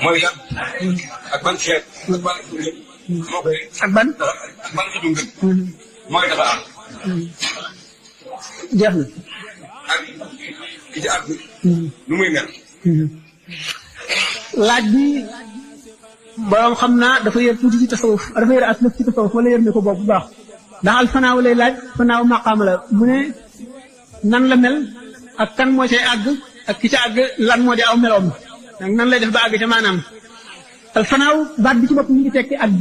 mooy lan ak ban xeet ak ban xeetu ngëm mooy dafa am jeex na ak ki ci àgg nu muy mel laaj bi borom xam naa dafa yër tuuti ci tasawuf dafa yër aslëf ci tasawuf wala yër ne ko boobu bu baax ndax al fanaaw lay laaj fanaaw maqaam la mu ne nan la mel ak kan moo cay àgg ak ki ca àgg lan moo di aw meloom nag nan lay def ba àgg ca maanaam al fanaaw baat bi ci bopp ñu ngi tekki ak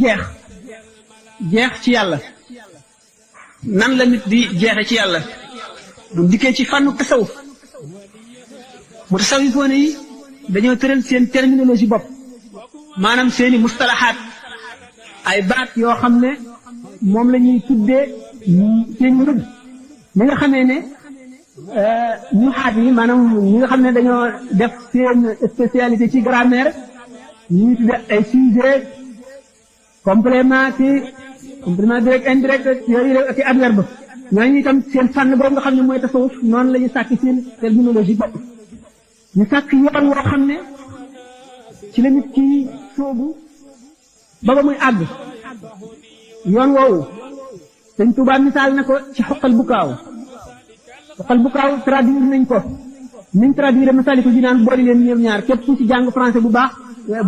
jeex ci yàlla nan la nit di jeexe ci yàlla bu dikkee ci fànnu tasawuf mu tasawifoone yi dañoo tëral seen terminologie bopp maanaam seeni mustalahaat ay baat yoo xam ne moom la ñuy tuddee seen rëbb ñi nga xamee ne ñu xaat yi maanaam ñi nga xam ne dañoo def seen spécialité ci grammaire ñuy tuddee ay sujet complément direct indirect yooyu ak i adverbe ñooñu itam seen fànn boobu nga xam ne mooy tasawuf noonu la ñu sàkk seen terminologie bopp ñu sàkk yoon woo xam ne ci la nit ki soobu ba muy àgg yoon woowu Sëñ Tuubaa misaal na ko ci xoqal bu kaaw traduire nañ ko niñ traduire Masaalikul Jinaan boole leen ñoom ñaar képp ku ci jàng français bu baax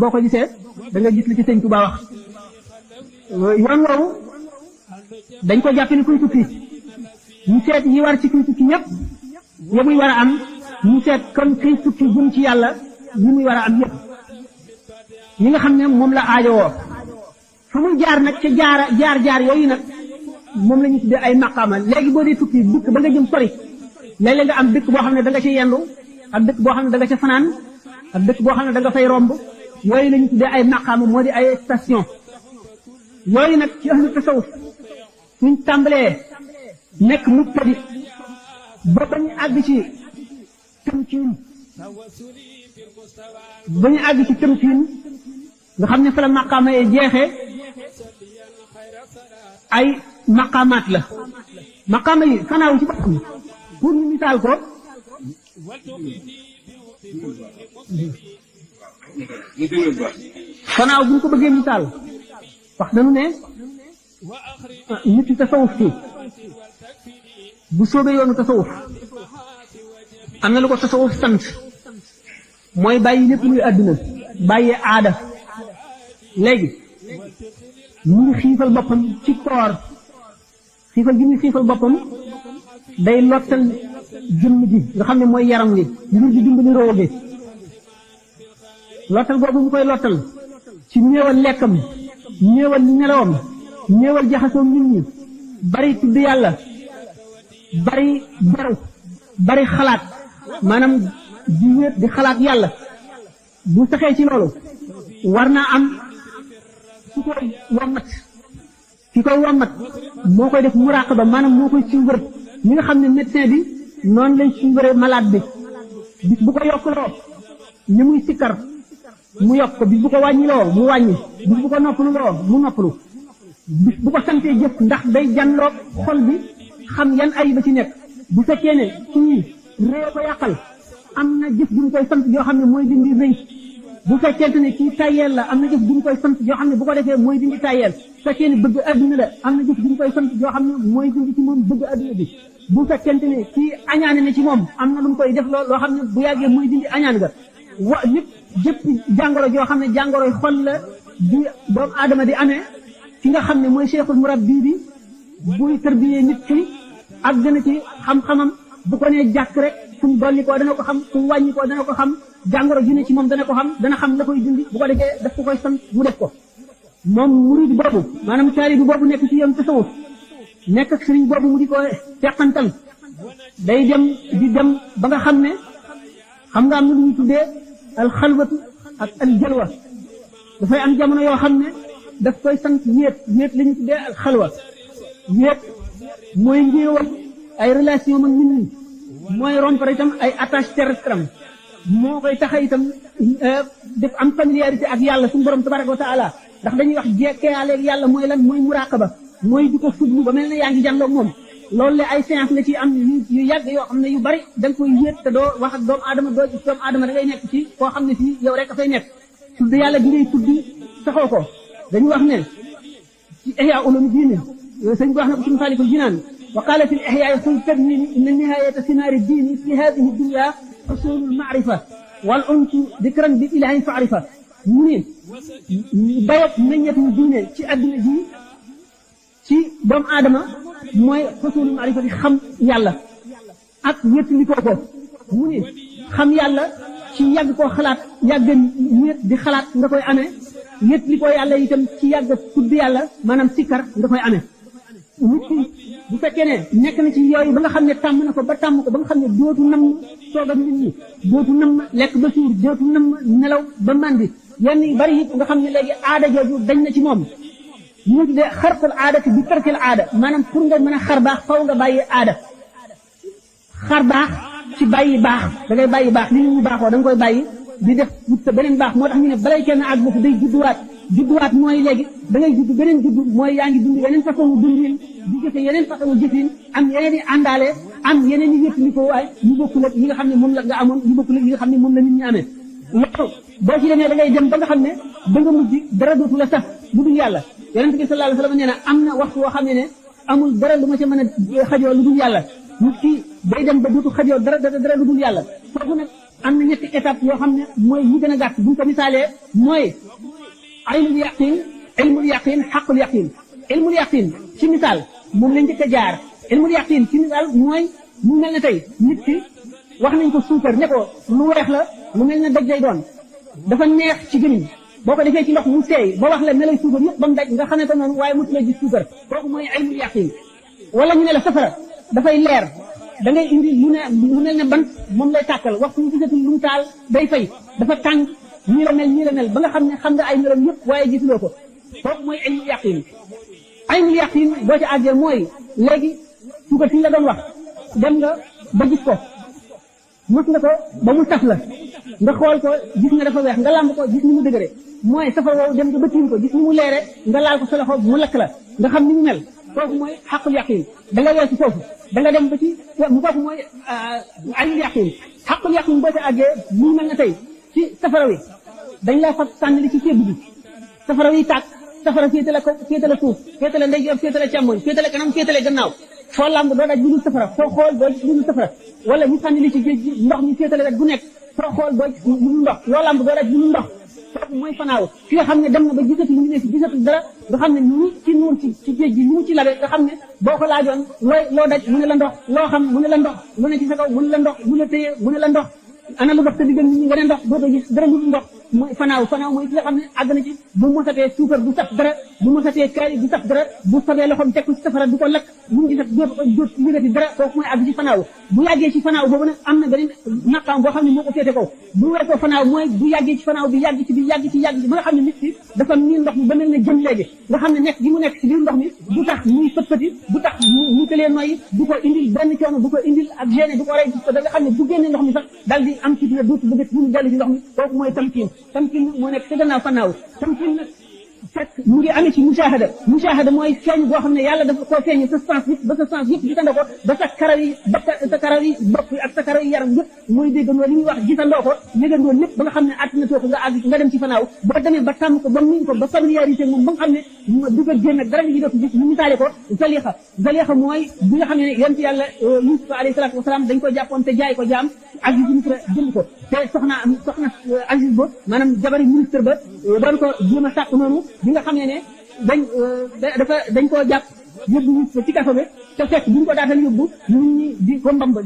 boo ko gisee da nga gis li ci Sëñ Tuubaa wax yoon woowu dañ ko jàppe ni kuy tukki ñu seet yi war ci kuy tukki yépp ya muy war a am ñu seet kon kiy tukki jëm ci yàlla yi muy war a am yépp yi nga xam ne moom la aajowoo fa muy jaar nag ca jaar yooyu nag moom la ñu tuddee ay maqaama léegi boo dee tukki dëkk ba nga jëm sori léeg-léeg nga am dëkk boo xam ne da nga ca yendu ak dëkk boo xam ne da nga ca fanaan ak dëkk boo xam ne da nga fay romb yooyu la ñu tuddee ay maqaama moo di ay station yooyu nag ci ahlu tasawuf suñ tàmbalee nekk mubtadi ba ñu àgg ci tamkiin nga xam ne fa la maqaama yee jeexee ay maqaamaat la maqaama yi fanaaw ci boppam pour ñu misaal ko fanaaw bu ñu ko bëggee misaal wax nañu ne nit ci tasawuf ci bu soobee yoonu tasawuf am na lu ko tasawuf sant mooy bàyyi lépp luy àdduna bàyyi aada léegi mu ngi xiifal boppam ci koor xiifal gi muy xiifal boppam day lottal jëmm ji nga xam ne mooy yaram wi ngir di dimbali roo bi lottal boobu mu koy lottal ci néewal lekkam néewal nelawam néewal jaxasoo nit ñi bari tudd yàlla bari beru bari xalaat maanaam di wéet di xalaat yàlla bu saxee ci loolu war naa am ku koy wommat ki koy wommat moo koy def muraqaba maanaam moo koy suivre ñi nga xam ne médecin bi noonu lay suivre malade bi bis bu ko yokkuloo ni muy sikkar mu yokk ko bis bu ko wàññiloo mu wàññi bis bu ko noppaluloo mu noppalu bis bu ko santee jëf ndax day janloog xol bi xam yan ay ba ci nekk bu fekkee ne kii réew ko yàqal am na jëf ju mu koy sant yoo xam ne mooy dindi rëy bu fekkente ne kii tayeel la am na jëf ju mu koy sant yoo xam ne bu ko defee mooy dindi tayeel bu fekkee ne bëgg adduna la am na jëf ju mu koy sant yoo xam ne mooy dindi ci moom bëgg adduna bi bu fekkente ne kii añaane ne ci moom am na lu mu koy def loo xam ne bu yàggee mooy dindi añaan ga nit jëpp jàngoro joo xam ne jàngoroy xol la di doomu aadama di amee ki nga xam ne mooy cheikhul murabbi bi buy tërbiyee nit ki ak gën a ci xam-xamam bu ko nee jàkk rek fu mu dolli koo dana ko xam fu mu wàññi koo dana ko xam jàngoro ju ne ci moom dana ko xam dana xam la koy dindi bu ko defee daf ko koy sant mu def ko moom murid boobu maanaam taalibe boobu nekk ci yoon tasawuf nekk ak sëriñ boobu mu di ko teqantal day dem di dem ba nga xam ne xam nga am na lu ñu tuddee alxalwatu ak aljalwa dafay am jamono yoo xam ne daf koy sant wéet la ñu tuddee alxalwa wéet mooy ngéewal ay relation mag nit ñi mooy rompre itam ay attache terrestre am moo koy taxa itam def am familiarité ak yàlla suñu borom tabaraka wa taala ndax dañuy wax jekkeyaaleeg yàlla mooy lan mooy muraqaba mooy di ko fuglu ba mel ne yaa ngi jànloog moom loolu la ay séance la ci am yu yàgg yoo xam ne yu bari da nga koy wéet te doo wax ak doomu aadama doo gis doomu aadama da ngay nekk ci koo xam ne fii yow rek a fay nekk tudd yàlla bi ngay tudd saxoo ko dañu wax ne ci ihya ulum diine sëñ bi wax na ko ci Masaalikul Jinaan wa qaala fi l-ihyaa xul tadmini inna nihaayata simaari diini fi haadihi dunya xusulul maarifa wal unsu dikran bi ilaahi faarifa mu ne dayoo meññetu diine ci adduna ji ci doomu aadama mooy xusulul maarifa di xam yàlla ak wéttalikoo ko mu ne xam yàlla ci yàgg koo xalaat yàgg wéet di xalaat nga koy amee wéttalikoo yàlla itam ci yàgg tudd yàlla maanaam sikkar nga koy amee nit ki bu fekkee ne nekk na ci yooyu ba nga xam ne tàmm na ko ba tàmm ko ba nga xam ne dootu nam toog ak nit ñi dootu nam lekk ba suur dootu nam nelaw ba màndi yenn yu bari it nga xam ne léegi aada jooju dañ na ci moom ñu tuddee xarqul aada te bi tarkil aada maanaam pour nga mën a xar baax faw nga bàyyi aada xar baax ci bàyyi baax da ngay bàyyi baax li ñu baaxoo da nga koy bàyyi di def wut sa beneen baax moo tax ñu ne balay kenn àgg foofu day judduwaat mooy léegi da ngay judd beneen judd mooy yaa ngi dund yeneen façon dundin di jëfe yeneen façon jëfin am yeneen i àndaale am yeneen i wéttali ko waay yu bokkul ak yi nga xam ne moom la nga amoon yu bokkul ak yi nga xam ne moom la nit ñi amee loolu boo ci demee da ngay dem ba nga xam ne da nga mujj dara dootu la sax lu dul yàlla yonent bi sallallahu alayhi wa sallam nee na am na waxtu woo xam ne amul dara lu ma ca mën a xajoo lu dul yàlla nit ki day dem ba dootu xajoo dara lu dul yàlla foofu nag am na ñetti étape yoo xam ne mooy yi gën a gàtt buñ ko misaalee mooy ilmul yaqin xaqul yaqin ilmul yaqin ci misaal moom lañ njëkk a jaar ilmul yaqin ci misaal mooy mu mel ne tey nit ki wax nañ ko suukar ne ko lu weex la lu mel ne daj lay doon dafa neex ci gémmiñ boo ko defee ci ndox mu seey ba wax la ne lay suukar yëpp ba mu daj nga xamee ko noonu waaye mosu la gis suukar kooku mooy ilmul yaqin wala ñu ne la safara dafay leer da ngay indi lu mel ne bant moom lay tàkkal waxtu ñu gisatul lu mu taal day fay dafa tàng nii la mel ba nga xam ne xam nga ay melam yëpp waaye gisuloo ko kooku mooy ilmul yaqin ilmul yaqin boo ci àggee mooy léegi suukar si la doon wax dem nga ba gis ko mos nga ko ba mu saf la nga xool ko gis nga dafa weex nga làmb ko gis ni mu dëgëre mooy safar woowu dem nga ba tiim ko gis ni mu leere nga laal ko sa loxo mu lakk la nga xam ni mu mel kooku mooy xaqul yaqin da nga weesu foofu da nga dem ba ci kooku mooy ilmul yaqin xaqul yaqin boo ci àggee mu mel na tey ci safara wi dañ laa fab sànni li ci ceeb bi safara wi tàkk safara féete la ko féete la suuf féete la ndeyjoor féete la càmmoñ féete la kanam féete la gannaaw foo làmb doo daj lu dul safara foo xool doo gis lu dul safara wala ñu sànni li ci géej gi ndox ñu féete la rek bu nekk foo xool doo gis lu dul ndox loo làmb doo daj lu dul ndox kooku mooy fanaaw ki nga xam ne dem na ba gisatu lu mu ne si gisatu dara nga xam ne ni ci noonu ci géej gi ni mu ci labe nga xam ne boo ko laajoon loo daj mu ne la ndox loo xam mu ne la ndox lu ne ci sa kaw mu ne la ndox lu la téye mu ne la ndox ana lu dox te diggante nit ñi nga ne ndox dootoo gis dara lu ndox mooy fanaaw mooy ki nga xam ne àgg na ci bu mosatee suukar du saf dara bu mosatee kaay du saf dara bu sobee loxoom teg ko ci safara du ko lakk bu mu gisat doot yëgati dara kooku mooy àgg ci fanaaw bu yàggee ci fanaaw boobu nag am na beneen maqaam boo xam ne moo ko féete kaw bu weesoo fanaaw mooy bu yàggee ci fanaaw bi yàgg ci ba nga xam ne nit ki dafa miin ndox mi ba mel ne jën léegi nga xam ne nekk gi mu nekk ci biir ndox mi du tax muy fët-fëti du tax mu tëlee noyyi du ko indil benn coono du ko indil ak gêné du ko rey da nga xam ne bu génnee ndox mi sax daal di am ci dina dootu bëgg mu dellu ci ndox mi kooku mooy tamkiin moo nekk ca gannaaw fanaaw tamkiin nag fekk mu ngi amee ci mushahada mooy feeñ boo xam ne yàlla dafa koo feeñe sa sens yëpp ba sa sens yëpp gisandoo ko ba sa karaw yi bopp ak sa karaw yi yaram yëpp mooy déggandoo li ñuy wax gisandoo ko yëgandoo lépp ba nga xam ne attinatoo ko nga àgg nga dem ci fanaaw boo demee ba tàmm ko ba miin ko ba familiarité moom ba nga xam ne du ko génn ak dara li dootu gis ñu misaale ko zalixa mooy bi nga xam ne yonent yàlla Yuusuf alayhi salaatu wasalaam dañ ko jàppoon te jaay ko jaam Aziz Misra jënd ko te soxna Aziz ba maanaam jabari ministre ba doon ko jéem a sàkk noonu bi nga xam ne dañ koo jàpp yóbbu Yuusuf ci kaso bi te fekk bu ñu ko daatal yóbbu nit ñi di ko mbamb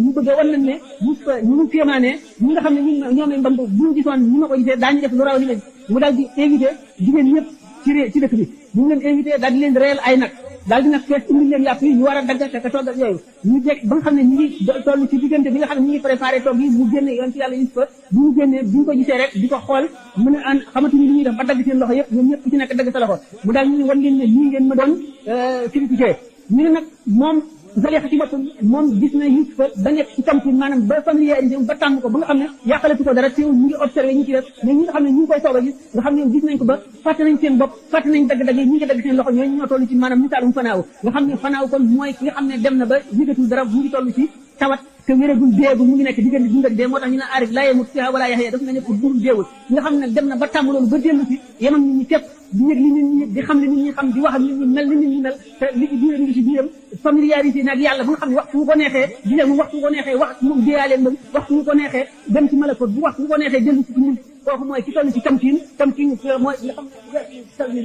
mu bëggee wan nañ ne Yuusuf ñu mu féemaanee ñi nga xam ne ñoomay mbamb bu ñu gisoon ñu ma ko gisee daañu def lu raw li mu daal di invité jigéen ñëpp ci dëkk bi bu ñu leen invité daal di leen reyal ay nag daal di nag fees indi leen yàpp yi ñu war a dagg te togg ak yooyu ñu jekk ba nga xam ne ñu ngi toll ci diggante bi nga xam ne ñu ngi préparé togg yi mu génne yoon ci yàlla Yuusufa bu ñu génnee bu ñu ko gisee rek di ko xool mën a xamatuñu li ñuy def ba dagg seen loxo yëpp ñoom ñëpp ku ci nekk dagg sa loxo mu daal ñu wan ngeen ne lii ngeen ma doon critiqué ñu ne nag moom Zalixa ci boppam moom gis na Yuusufa ba nekk ci tamkin maanaam ba familiarisé ba tàmm ko ba nga xam ne yàqalatu ko dara teewul ñu ngi observé ñu ci def mais ñi nga xam ne ñu ngi koy soog a gis nga xam ne gis nañ ko ba fàtte nañ seen bopp fàtte nañ dagg-dagg yi ñi ngi dagg seen loxo ñooñu ñoo toll ci maanaam misaalum fanaaw nga xam ne fanaaw kon mooy ki nga xam ne dem na ba yëgatul dara mu ngi toll ci tawat te wéragul deegul mu ngi nekk diggante dund ak dee moo tax ñu ne aarif laa yemut fiha wala yaxya daf na ne pour dund deewul nga xam ne dem na ba tàmm loolu ba dellu si yemam nit ñi képp di yëg li nit ñi di xam li nit ñi xam di wax ak nit ñi mel li nit ñi mel te li ci biiram ngi ci biiram familiarité nag yàlla ba nga xam ne waxtu mu ko neexee di leen waxtu mu ko neexee wax moom déyaaleen moom waxtu mu ko neexee dem ci malakot bu waxtu mu ko neexee dellu si ci ñun kooku mooy ci toll ci tamkiin mooy nga xam ne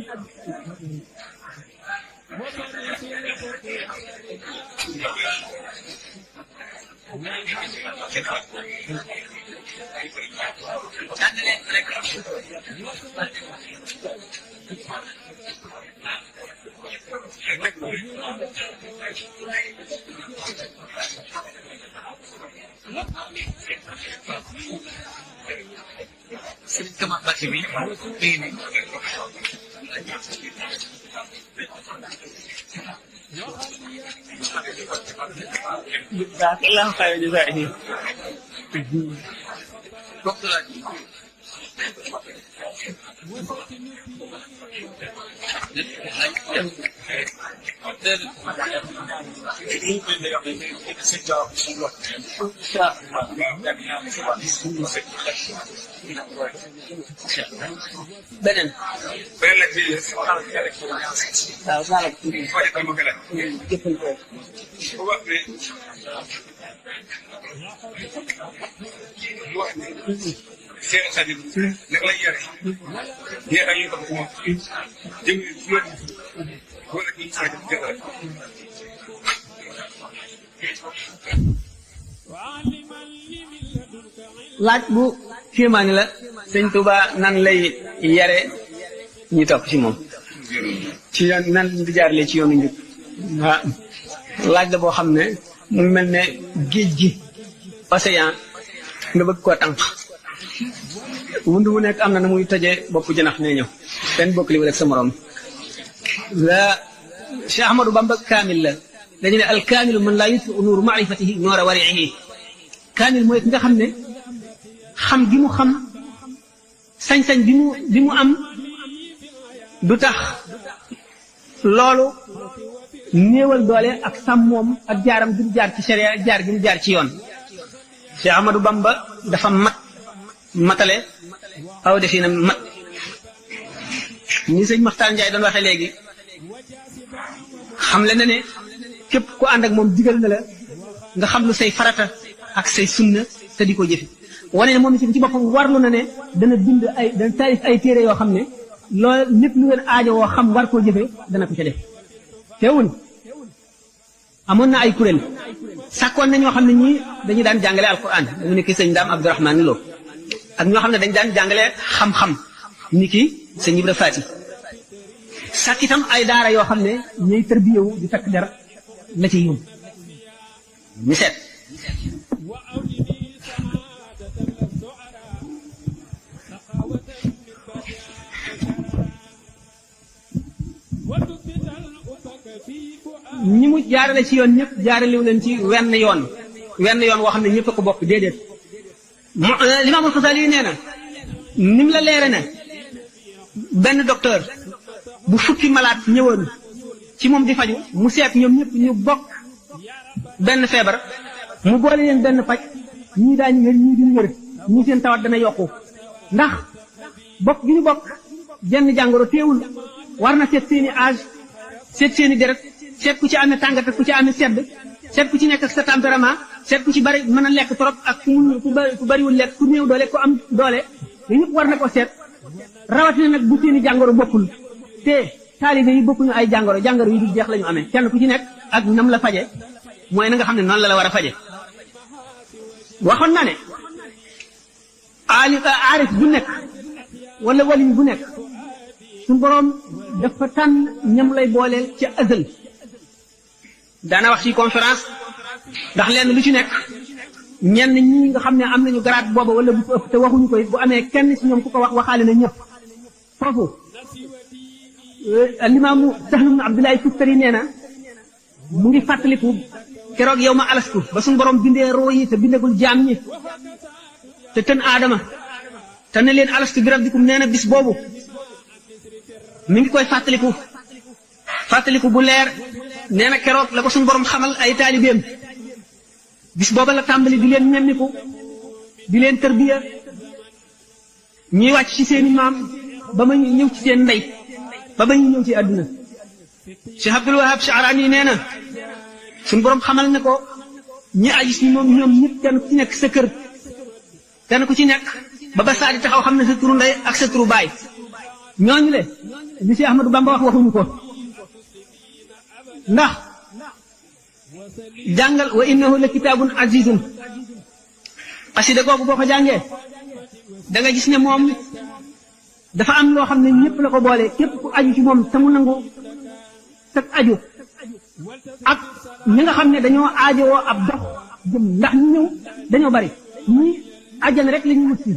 Sëriñ Kama Mbacke bi beneen la ci waaw saa la ko wax ne Cheikh Khadim nag lay yare ñeex ak yi ko moom jëm wala ki sa jëgal laaj bu kéemaani la sëñ Touba nan lay yare ñi topp ci moom ci yoon nan di jaarale ci yoonu njub waaw laaj la boo xam ne mu mel ne géej gi océan nga bëgg koo tànk wund wu nekk am na muy tojee bopp jënax ne ñëw benn bokk li wala ak sa morom la Cheikh Ahmadou Bamba kaamil la dañu ne al kaamilu man laa yutfi nuuru maarifatihi noora wariihi kaamil mooy ki nga xam ne xam gi mu xam sañ-sañ bi mu am du tax loolu néewal doole ak sàmmoom ak jaaram gi mu jaar ci sharia jaar gi mu jaar ci yoon Cheikh Ahmadou Bamba dafa matale aw defina mat ni sëñ Maxtaar Njaay doon waxee léegi xam le na ne képp ku ànd ak moom digal na la nga xam lu say farata ak say sunna te di ko jëfe wane ne moom ci boppam warlu na ne dana bind dana taalif ay téere yoo xam ne loolu lépp lu ngeen aajo woo xam war koo jëfe dana ko ca def teewul amoon na ay kuréel sàkkoon na ñoo xam ne ñii dañu daan jàngale alquran dañu ne ki sëñ Daam Abdourahmane Lo ak ñoo xam ne dañ daan jàngale xam-xam ni ki sëñ Ibra Faati sàkk itam ay daara yoo xam ne ñuy tërbiyewu di takk der la ci yóbbu ñu seet ñi mu jaarale ci yoon ñëpp jaaralewu leen ci wenn yoon woo xam ne ñëpp a ko bokk déedéet Limaamul Xasaali nee na ni mu la leere ne benn docteur bu fukki malade ñëwoon ci moom di faju mu seet ñoom ñëpp ñu bokk benn feebar mu boole leen benn paj ñii daañu wér ñii duñu wér ñii seen tawat dana yokku ndax bokk gi ñu bokk jenn jàngoro teewul war na seet seeni âge seet seeni deret seet ku ci amee tàngat ak ku ci amee sedd seet ku ci nekk ak sa tempérament seet ku ci bari mën a lekk trop ak ku bariwul lekk ku néew doole ku am doole yooyu yëpp war na ko seet rawatina nag bu seeni jàngoro bokkul te taalibe yi bokkuñu ay jàngoro yi du jeex la ñu amee kenn ku ci nekk ak nam la faje mooy na nga xam ne noonu la war a faje waxoon na ne aarif bu nekk wala wali bu nekk suñu boroom dafa tànn ñam lay booleel ca azal daana wax ci conférence ndax lenn lu ci nekk ñenn ñi nga xam ne am nañu garaat booba wala bu ko ëpp te waxuñu koy bu amee kenn ci ñoom ku ko wax waxaale na ñëpp foofu alimaamu Sahl ibn Abdullahi Tustari nee na mu ngi fàttaliku keroog yow ma alastu ba suñu borom bindee roo yi te bindagul jaam ñi te tën aadama te ne leen alastu bi rabbikum nee na bis boobu mi ngi koy fàttaliku bu leer nee na keroog la ko suñu borom xamal ay taalibeem bis booba la tàmbali di leen nemmiku di leen tërbiya ñuy wàcc ci seeni maam ba ma ñëw ci seen ndey ba ba ñu ñëw ci àdduna Cheikh Abdul Wahab Sha'rani nee na suñu borom xamal ne ko ñi aji si moom ñoom ñëpp kenn ku ci nekk sa kër kenn ku ci nekk ba ba saa di taxaw xam ne sa turu ndey ak sa turu baay ñooñu le li si Ahmadou Bamba waxuñu ko ndax jàngal wa innahu la kitaabun azizun xasida googu boo ko jàngee da nga gis ne moom dafa am loo xam ne ñëpp la ko boole képp ku aju ci moom te mu nangu sag aju ak ñi nga xam ne dañoo aajowoo ab dox jëm ndax ñu ñëw dañoo bari ñii àjjana rek la ñu wut si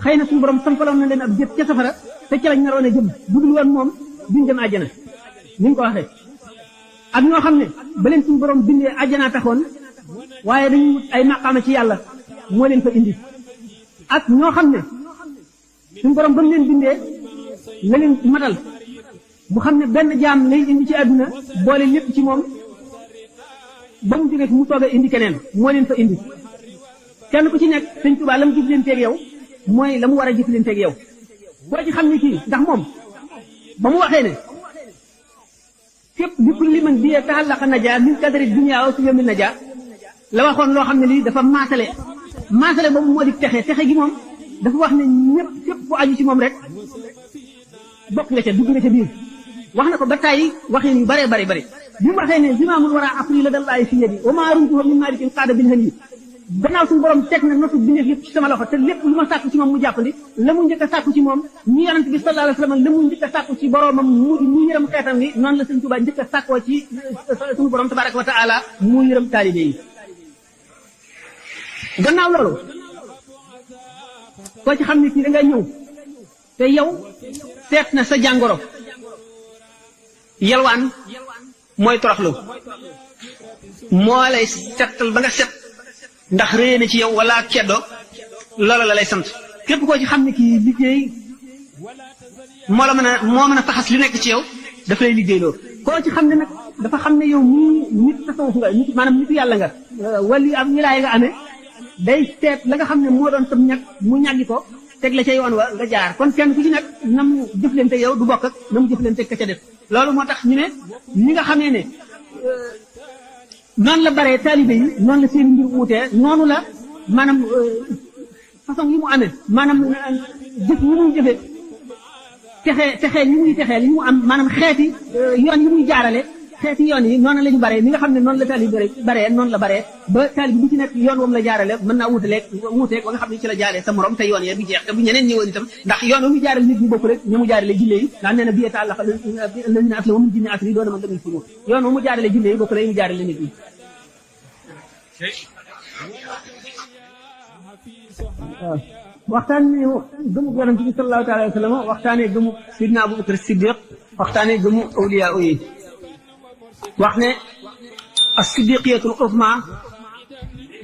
xëy na suñu borom sampaloon na leen ab jët ca safara te ca lañ naroon a jëm budul woon moom duñ dem àjjana ni mu ko waxee ak ñoo xam ne ba leen suñu borom bindee àjjanaa taxoon waaye dañuy wut ay maqaama ci yàlla moo leen fa indi ak ñoo xam ne suñu borom ba mu leen bindee la leen matal mu xam ne benn jaam lay indi ci àdduna boole lépp ci moom ba mu jógee mu toog a indi keneen moo leen fa indi kenn ku ci nekk Sëñ Tuubaa la mu jëflanteeg yow mooy la mu war a jëflanteeg yow boo ci xam ne kii ndax moom ba mu waxee ne képp bi kulli man bi taxallaqa najaa min kadari dunya aw si yawmi najaa la waxoon loo xam ne lii dafa maasale boobu moo di texe gi moom dafa wax ne ñëpp képp ku aju ci moom rek bokk nga ca dugg nga ca biir wax na ko ba tàyyi waxin yu bëree bëri bi mu waxee ne zimaamul wara afri la dallaahi fi yadi wa maa rumtuhu min maalikin qaada bil hani gannaaw suñu borom teg na notu bindeef yëpp ci sama loxo te lépp lu ma sàkku ci moom mu jàppandi la mu njëkk a sàkku ci moom ñu yonent bi sallallahu alayhi wa sallam la mu njëkk a sàkku ci boromam mu yërëm xeetam wi noonu la Sëñ Tuubaa njëkk a sàkkoo ci suñu borom tabaraka wa taala mu yërëm taalibe yi gannaaw loolu koo ci xam ne kii da nga ñëw te yow seet na sa jàngoro yalwaan mooy toroxlu moo lay settal ba nga set ndax réy na ci yow wala keddo loola la lay sant képp koo ci xam ne kii liggéey moo mën a taxas li nekk ci yow daf lay liggéey loolu koo ci xam ne nag dafa xam ne yow mii nit tasawuf nga nit maanaam nitu yàlla nga wali am wilaaya nga amee day seet la nga xam ne moo doon tam ñag mu ñaggi ko teg la ca yoon wa nga jaar kon kenn ku ci nag nam jëflante yow du bokk ak nam jëflante ka ca def loolu moo tax ñu ne ñi nga xamee ne noonu la baree taalibe yi noonu la seen mbir wuutee noonu la maanaam façon yi mu amee maanaam jëf yi muy jëfee texee yi muy texee li mu am maanaam xeeti yoon yi muy jaarale xeeti yoon yi noonu la ñu baree ni nga xam ne noonu la taalib baree noonu la baree ba taalib bi ci nekk yoon wam la jaarale mën naa wuuteeg ba nga xam ne ci la jaaree sa morom te yoon ya du jeex te bu ñeneen ñëwoon itam ndax yoon wa mu jaarale nit ñi bokk rek ñu mu jaarale jinne yi ndax nee na biyee taal la lazina aslamu min jinni asri doona ma gënuñ furu yoon wa mu jaarale jinne yi bokk rek mu jaarale nit ñi waaw waxtaan ne gëmu yonent bi sallallahu alayhi wa sallam waxtaanee gëmu sidna Abubakar Siddiq waxtaanee gëmu awliya yi wax ne as-siddiqiyatul uzma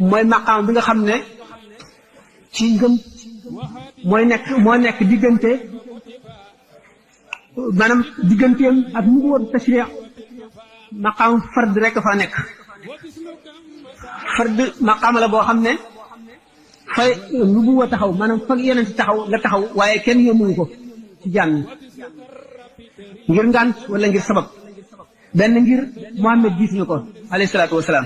mooy maqaam bi nga xam ne ci ngëm moo nekk diggante maanaam digganteem ak nubuwwat tashri' maqaam fard rek fa nekk fard maqaam la boo xam ne fay nubuwwa taxaw maanaam fa yonent taxaw la taxaw waaye kenn yómmuwu ko ci jàmm ngir ngànt wala ngir sabab benn ngir Muhammad gis ñu ko alayhi salaatu wasalaam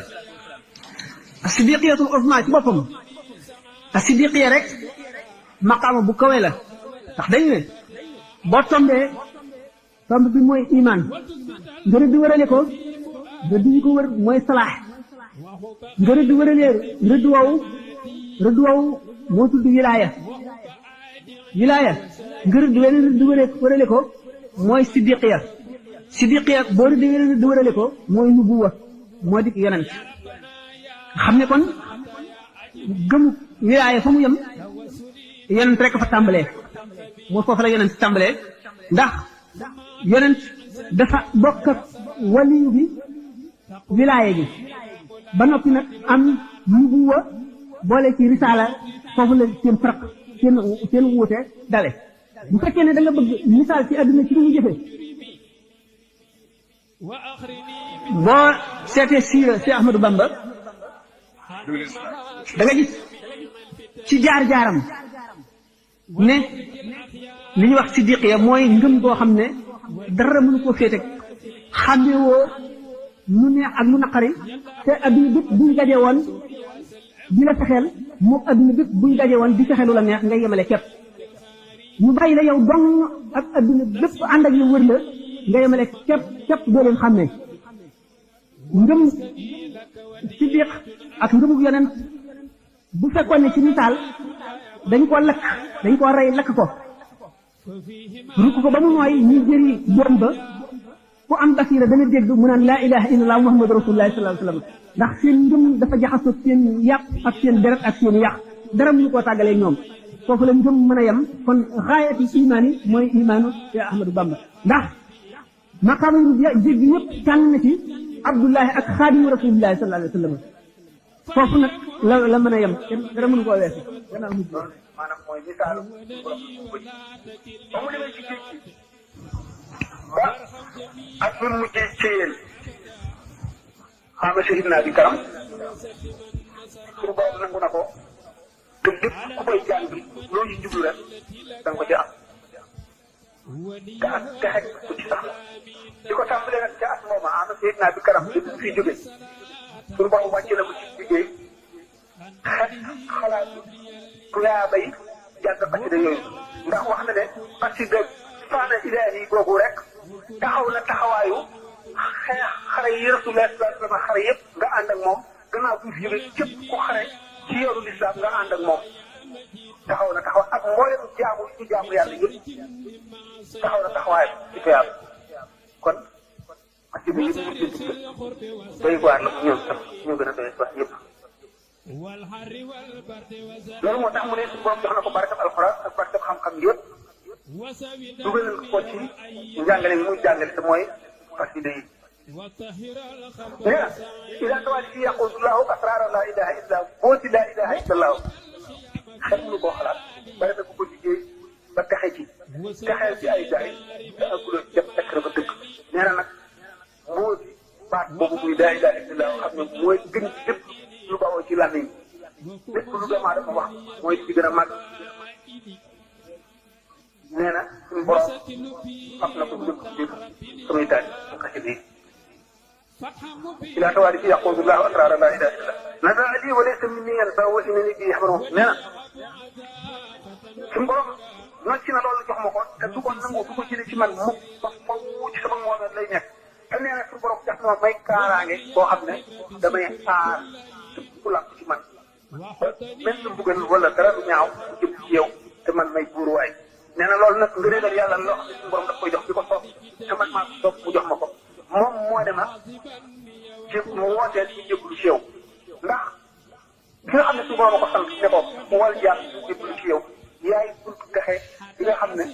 as-siddiqiyatul uzma ci boppam as-siddiqiya rek maqaama bu kawe la ndax dañu ne boo tombee tomb bi mooy iman nga rëdd wërale ko rëdd ñu ko wër mooy salaax nga rëdd wëralee rëdd woowu moo tudd wilaaya nga rëdd wërale ko mooy siddiqiya boo rëdd wërale ko mooy nubuwa moo di yonent xam ne kon gëmu wilaaya fa mu yem yonent rek fa tàmbalee moo foofu la yonent tàmbalee ndax yonent dafa bokk ak waliyu bi wilaaya gi ba noppi nag am nubuwa boole ci risaala foofu la seen farq seen wuute dale bu fekkee ne da nga bëgg misaal ci àdduna ci lu mu jëfee boo seetee siira si Ahmadou Bamba da nga gis ci jaar-jaaram ne li ñuy wax siddiqiya mooy ngëm goo xam ne dara mënu koo féete xàmmewoo lu neex ak lu naqari te adduna bépp buñ daje woon di la fexeel moom adduna bépp buñ daje woon di fexeelu la neex ngay yemale képp ñu bàyyi la yow dong ak adduna bépp ànd ak yow wër la nga yemale képp doo leen xàmmee ngëm siddiq ak ngëmug yonent bu fekkoon ne ci misaal dañ koo rey lakk ko rukk ko ba mu nooy ñu jëri bon ba ku am basira dana dégg mu naan laa ilaha illallah muhammadu rasulullah sallallahu alayhi wa sallam ndax seen ngëm dafa jaxasoo seen yàq ak seen deret ak seen yàq dara mënu koo tàggalee ñoom foofu la ngëm mën a yem kon xaayati imaan yi mooy imaanu ya Ahmadou Bamba ndax maqaama yu jéggi yëpp tànn na ci abdullahi ak xaadimu rasulillahi sallallahu alayhi wa sallam foofu nag la mën a yem dara mënu koo weesu maanaam mooy misaal ba mu demee ci géej gi ba ak bu mujjee ci yéen xam nga shahid naa bi karam suñu boobu nangu na ko te lépp ku koy jàng loolu ci jublu rek da nga ko ci am te ak texeg ku ci sax la di ko tàmbalee nag ca at mooma am na shahid naa bi karam lépp fi jóge suñu boobu wàcce na ko ci liggéey xalaat tuyaa bay jàng xasida yooyu ndax wax na ne xasida faana ilaahi googu rek taxaw na taxawaayu xare yi rasulullah sallallahu alayhi wa sallam xare yëpp nga ànd ak moom gannaaw bi fi jóge képp ku xare ci yoonu lislaam nga ànd ak moom taxaw na taxaw ak mboolem jaamu ci jaamu yàlla yëpp taxaw na taxawaay ci tuyaa kon xasida yëpp ñu ci dugg doy waar nag ñoom tam ñoo gën a doy wax yëpp loolu moo tax mu ne suñu borom jox na ko barkab alxuraan ak barkab xam-xam yëpp dugal nañ ko ci njàngale bi muy jàngale te mooy xasida yi nee na ila tawali fi yaqudullahu asrara la ilaha illa booti la ilaha illa allahu xel mënu koo xalaat bare na ko ko liggéey ba texe ci texeel ci ay jaay te aguloo jëm tekkre ba dëgg nee na nag booti baat boobu muy la ilaha illa allahu xam ne mooy gën ci lépp lu bawoo ci làmmiñ lépp lu doomu aadama wax mooy ci gën a màgg nee na suñu borom xam na ko lépp ci samay taal xasida yi ila tawaali fi yaqudullahu asrara la ilaha illa nazali wa laysa minni yanfa wa innani bi yaxbaru nee na suñu borom nocc na loolu jox ma ko te du ko nangu du ko jëlee ci man mukk ba faw ci sama moomeel lay nekk te nee na suñu borom def na ma may kaaraange boo xam ne damay aar ku làpp ci man ba même lu mbugal wala dara du ñaaw mu jëm ci yow te man may buuruwaay nee na loolu nag ngëneelal yàlla loo xam ne suñu borom daf koy jox di ko soob te man maa soob mu jox ma ko moom moo dema ci mu wooteel ci jébbalu ci yow ndax ki nga xam ne suñu borom a ko sant ne ko mu wal jaar ci jébbalu ci yow yaay buntu texe bi nga xam ne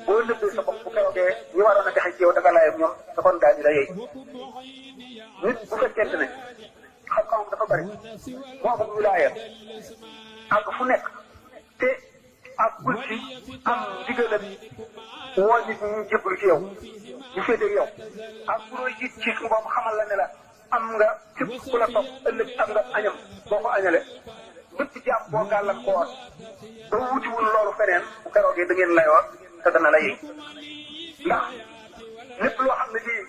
boo lëbbee sa bopp bu keroogee ñi waroon a texe ci yow da nga laayam ñoom da kon daal di la yey nit bu fekkente ne xam-xamam dafa bari moo amul wilaaya ak fu nekk te ak gul ci am ndigalam woo nit ñi jébbalu ci yow ñu féete yow ak bu doy jiit ci suñu borom xamal la ne la am nga képp ku la topp ëllëg am nga añam boo ko añale bépp jàpp boo gàllankoor ba wutiwul loolu feneen bu keroogee da ngeen layoo te dana la yëy ndax lépp loo xam ne lii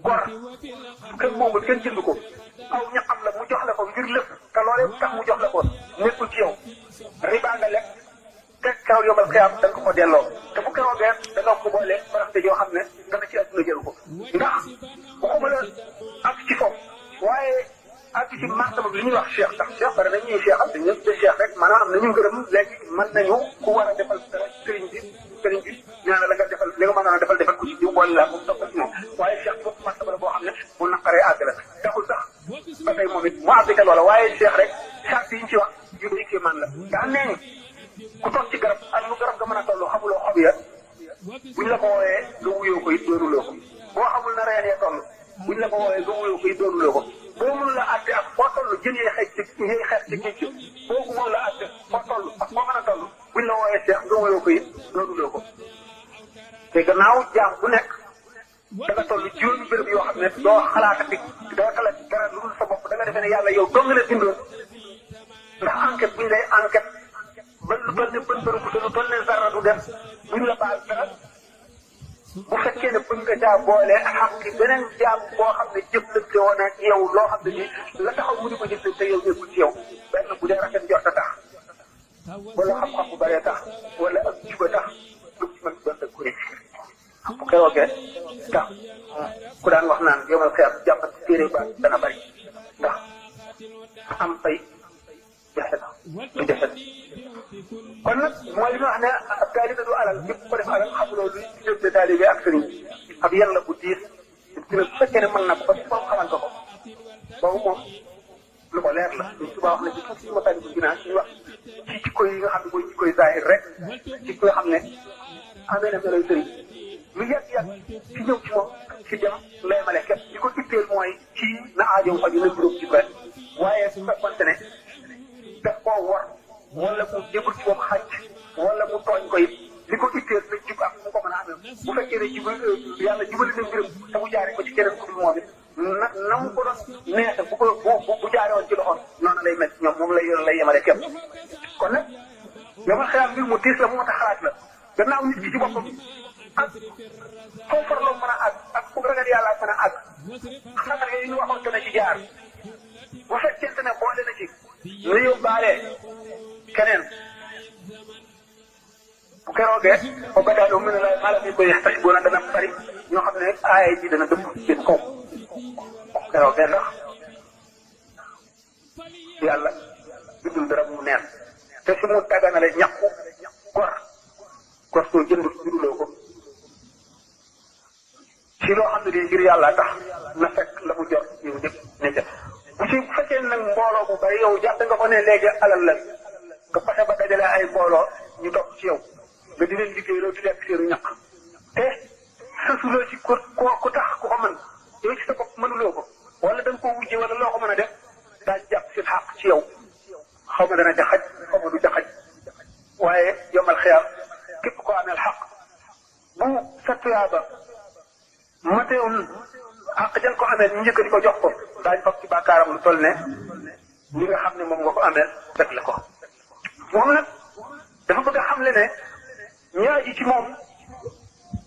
gor kenn moomul kenn jënd ko aw ñaxam la mu jox la ko ngir lépp te loolee tax mu jox la ko nekkul ci yow riba nga lekk te keroog yombal xiyaam da nga ko delloo te bu keroogee da nga ko boole baraxte yoo xam ne dana ci àdduna jëru ko ndax waxuma la ak ci foofu waaye ak ci martaba li ñuy wax cheikh ndax cheikh bari na ñuy cheikh am te ñëpp de cheikh rek maanaam am na ñu gërëm léegi mën nañu ku war a defal dara sëriñ bi ñaana la nga defal li nga mën a defal ko ci jiw boole laa moom topp ci moom waaye cheikh boobu martaba la boo xam ne bu naqaree àgg la taxul sax ba tey moom it mu àgg ca loola waaye cheikh rek charte yi ñu ci wax yu day kéemaan la daa nee ñu ku toog ci garab ak lu garab nga mën a toll xamuloo xob ya buñ la ko wooyee nga wuyoo ko it doonuloo ko boo xamul na reen ya toll buñ la ko wooyee nga wuyoo ko it doonuloo ko boo mënul a àtte ak foo toll jën yee xeex ci ngay xeex ci géej gi boo ko mënul a àtte foo toll ak foo mën a toll buñ la wooyee seex nga wuyoo ko it doonuloo ko te gannaaw jaam bu nekk da nga toll juróomi béréb yoo xam ne doo xalaatati doo xalaat dara lu dul sa bopp da nga defee ne yàlla yow dong la bindoon ndax enquête buñ lay enquête ba lu toll ne bën bërëbu te lu toll ne dara du def buñ la baal dara bu fekkee ne buñ nga caa boole xaq beneen jaam boo xam ne jëflante woon ak yow loo xam ne nii la taxaw mu di ko jëflante yow nekkul ci yow benn bu dee rafet njort a tax wala xam-xam bu bëree tax wala ak juba tax lu ci mën doon ko rek bu keroogee tax ku daan wax naan yomal xeer jàppat ci téere ba dana bëri ndax am fay jafe na du jafe kon nag mooy li ñu wax ne ab taalibe du alal ñëpp ko def alal xamuloo luy diggante taalibe ak sëriñ ab yan la bu diis dina bu fekkee ne mën na ko ba ci borom xamal ko ko boobu moom lu ko leer la ñu subaa wax ne ci tuuti si mataani bu ginaa ñu wax ci jikko yi nga xam ne mooy jikko yi zahir rek jikko yoo xam ne amee na meloy sëriñ lu yàgg-yàgg ci ñëw ci moom ci dem lay male képp li ko itteel mooy ci na aajoom faju na juróom ci rek waaye su fekkonte ne daf koo war wala mu jébul ci moom xaj wala mu tooñ ko it li ko itteel na jub ak mu ko mën a amee bu fekkee ne jub yàlla jubali na mbiram te mu jaaree ko ci keneen ku dul moom it na mu ko doon neexe bu jaaree woon ci loxoom noonu lay mel ñoom moom lay yemale képp kon nag yomal xalaat mbir mu diis la mu mat a xalaat la gannaaw nit ki ci boppam ak foo farloo mën a àgg ak fu ragal yàlla mën a àgg xanaa yooyu ñu waxoon dana ci jaar bu fekkente ne boole na ci nga yóbbaalee keneen bu keroogee ba badaadoo mën na la maa la muy koy tax boo dana bari ñoo xam ne aaya ji dana dëpp seen kaw bu keroogee ndax yàlla bindul dara mu neen te su mu tàgganale ñàkku gor soo jënduloo ko ci loo xam ne di ngir yàlla tax na fekk la mu jot yow ñëpp ne ca bu fekkee nag mbooloo bu bari yow jàpp nga ko ne léegi alal la nga fexe ba dajale ay mbooloo ñu topp ci yow nga di leen liggéeyloo di lekk seenu ñaq te sasuloo ci ku tax ku ko mën yow ci sa bopp mënuloo ko wala da nga koo wujje wala loo ko mën a def daa jàpp seen xàq ci yow xaw ma dana ca xaj xaw ma du ca xaj waaye yomal xiyaam képp ko ameel xaq bu sa tuyaaba mateewul àq jël ko amee ñu njëkkati ko jox ko daañu fab ci bàkkaaram lu toll ne li nga xam ne moom nga ko amee fekk la ko moom nag dafa bëgg a xamle ne ñaar ji ci moom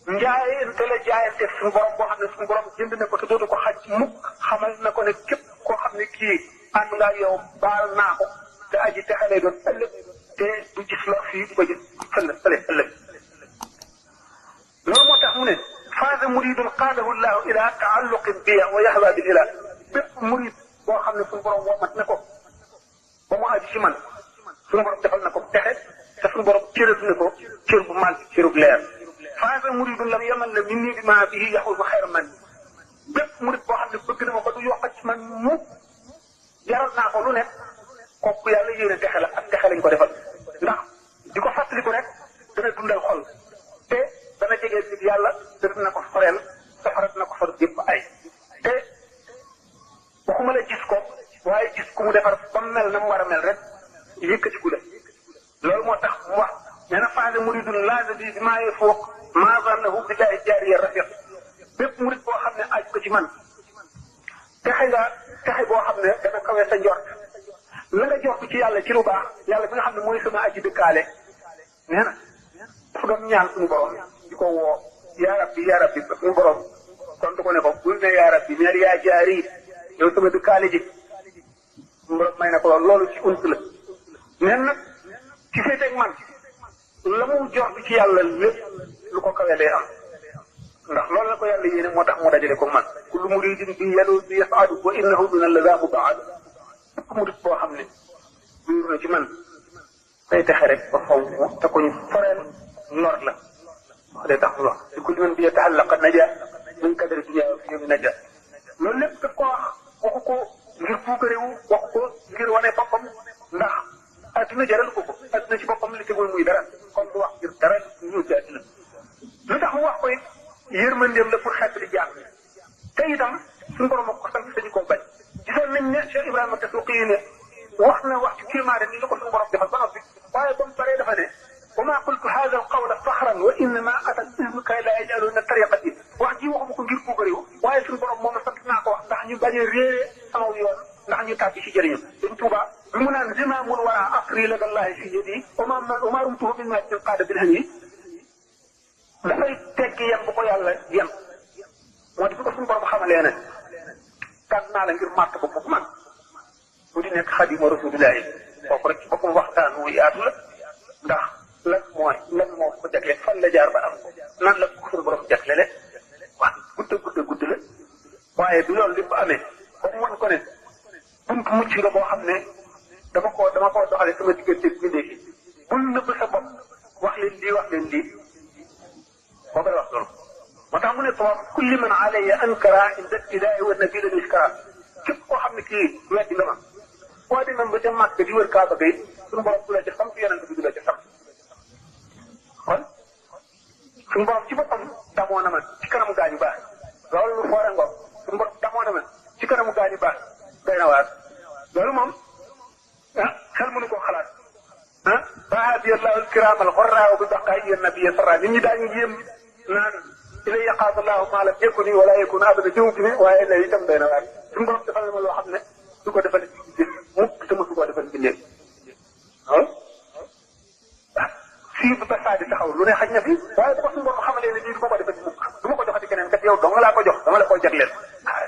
njaayante la jaayante suñu borom boo xam ne suñu borom jënd na ko te dootu ko xaj mukk xamal na ko ne képp koo xam ne kii ànd nga yow baal naa ko te aji texalee doon ëllëg te du gis lor fii du ko gis fële ëllëg loolu moo tax mu ne faaza muridun qaadahu llahu ila taalluqin biya wa yaxwa bil ilah bépp murid boo xam ne suñu borom womat na ko ba mu aju ci man suñu borom defal na ko texe te suñu borom cëratu na ko cër bu màgg cërub leer faaza muridun lam yamal la min nii bi maa bihi yaxul bu xayra man bépp murid boo xam ne bëgg na ma ba du yokk ci man mu jaral naa ko lu nekk kooku yàlla yéene texe la ak texe lañ ko defal ndax di ko fàttaliku rek dana dundal xol te dana jege nit yàlla te dina ko soreel safara dina ko sor yëpp ay te waxuma la gis ko waaye gis ku mu defar ba mu mel na mu war a mel rek yëkkati ku la loolu moo tax mu wax nee na faaza muridun laaza bi maa yafuuq maa zannahu billahi jaariya rafiq bépp murid boo xam ne aaj ko ci man texe boo xam ne dana kawe sa njort la nga jox ci yàlla ci lu baax yàlla bi nga xam ne mooy sama aji dëkkaale nee na dafa doon ñaan suñu borom di ko woo yaa rabbi suñu borom kon du ko ne ko bul ne yaa rabbi neel yaa jaari yow sama dëkkaale ji suñu borom may na ko loolu ci unt la neen nag ci féeteeg man la mu jox ci yàlla lépp lu ko kawe day am ndax loolu la ko yàlla yéene moo tax mu dajale ko man kullu muridin bi yalu bi yasaadu wa innahu min allaza mubaad bépp murid boo xam ne wéeru na ci man day texe rek ba faw te ko ñu foreel lor la wax day tax mu wax di kulli man bi yatahallaqa naja min kadari dunya fi yawmi naja loolu lépp daf ko waxu ko ngir puukarewu waxu ko ngir wane boppam ndax adduna jaral ko adduna ci boppam li tegul muy dara kon du wax ngir dara ñu ci adduna lu tax mu wax ko it yërmandeem la pour xeetli jaam te itam suñu borom ko sant sañu koo bañ gisoon nañ ne Cheikh Ibrahima Tasuuqi ne wax na wax ci kéemaa ni la ko suñu borom defal ba noppi waaye ba mu paree dafa ne wa maa qultu haada al-qawla faxran wa innamaa atat ilmu kay laa yaj'aluuna tariqati wax ji waxuma ko ngir puukarewu waaye suñu borom moom la sant naa ko wax ndax ñu bañ a réeree sama yoon ndax ñu tàbbi ci jëriñu Sëñ Tuubaa bi mu naan zimaamul waraa afri ladallahi fi yadi wa maa rumtuhu min maatin qaada bil hanyi dafay tekki yem bu ko yàlla yem moo tax ko suñu borom xamalee ne tànn naa la ngir màtt ko foofu man bu di nekk xadima rasulillahi kooku rek ci boppam waxtaan wu yaatu la ndax lan moo ko jagle fan la jaar ba am ko nan la ko suñu borom jaglele waaw gudd la waaye bi loolu lépp amee comme mën ko ne buntu mucc nga boo xam ne dama koo doxale sama diggante bi léegi bul nëbb sa bopp wax leen lii moo koy wax loolu moo tax mu ne toog kulli man alayya ankara inda ibtidaai wa nabi la iskara képp koo xam ne kii weddi nga ma boo demee ba ca màkk di wër kaaba gay suñu borom du la ca sant yonent bi du la ca sant kon suñu borom ci boppam damoo na ma ci kanamu gaañu baax loolu lu foore ngoog suñu borom damoo na ma ci kanamu gaañu baax doy na waar loolu moom xel mënu koo xalaat bahabi allahu alkiram alxorra bi baqaa'i nabi sarra nit ñi daañu yéem naan ilay yaqaatu allahu maa lam yakuni wala yakun abada jëw gi ne waaye lay itam doy na waar suñu borom defal na ma loo xam ne du ko defal mukk te mësu koo defal bindee waaw fii ba saa di taxaw lu ne xaj na fi waaye bu ko suñu borom xamalee ne lii du ma ko defal mukk du ma ko joxati keneen kat yow dong laa ko jox dama la koo jagleel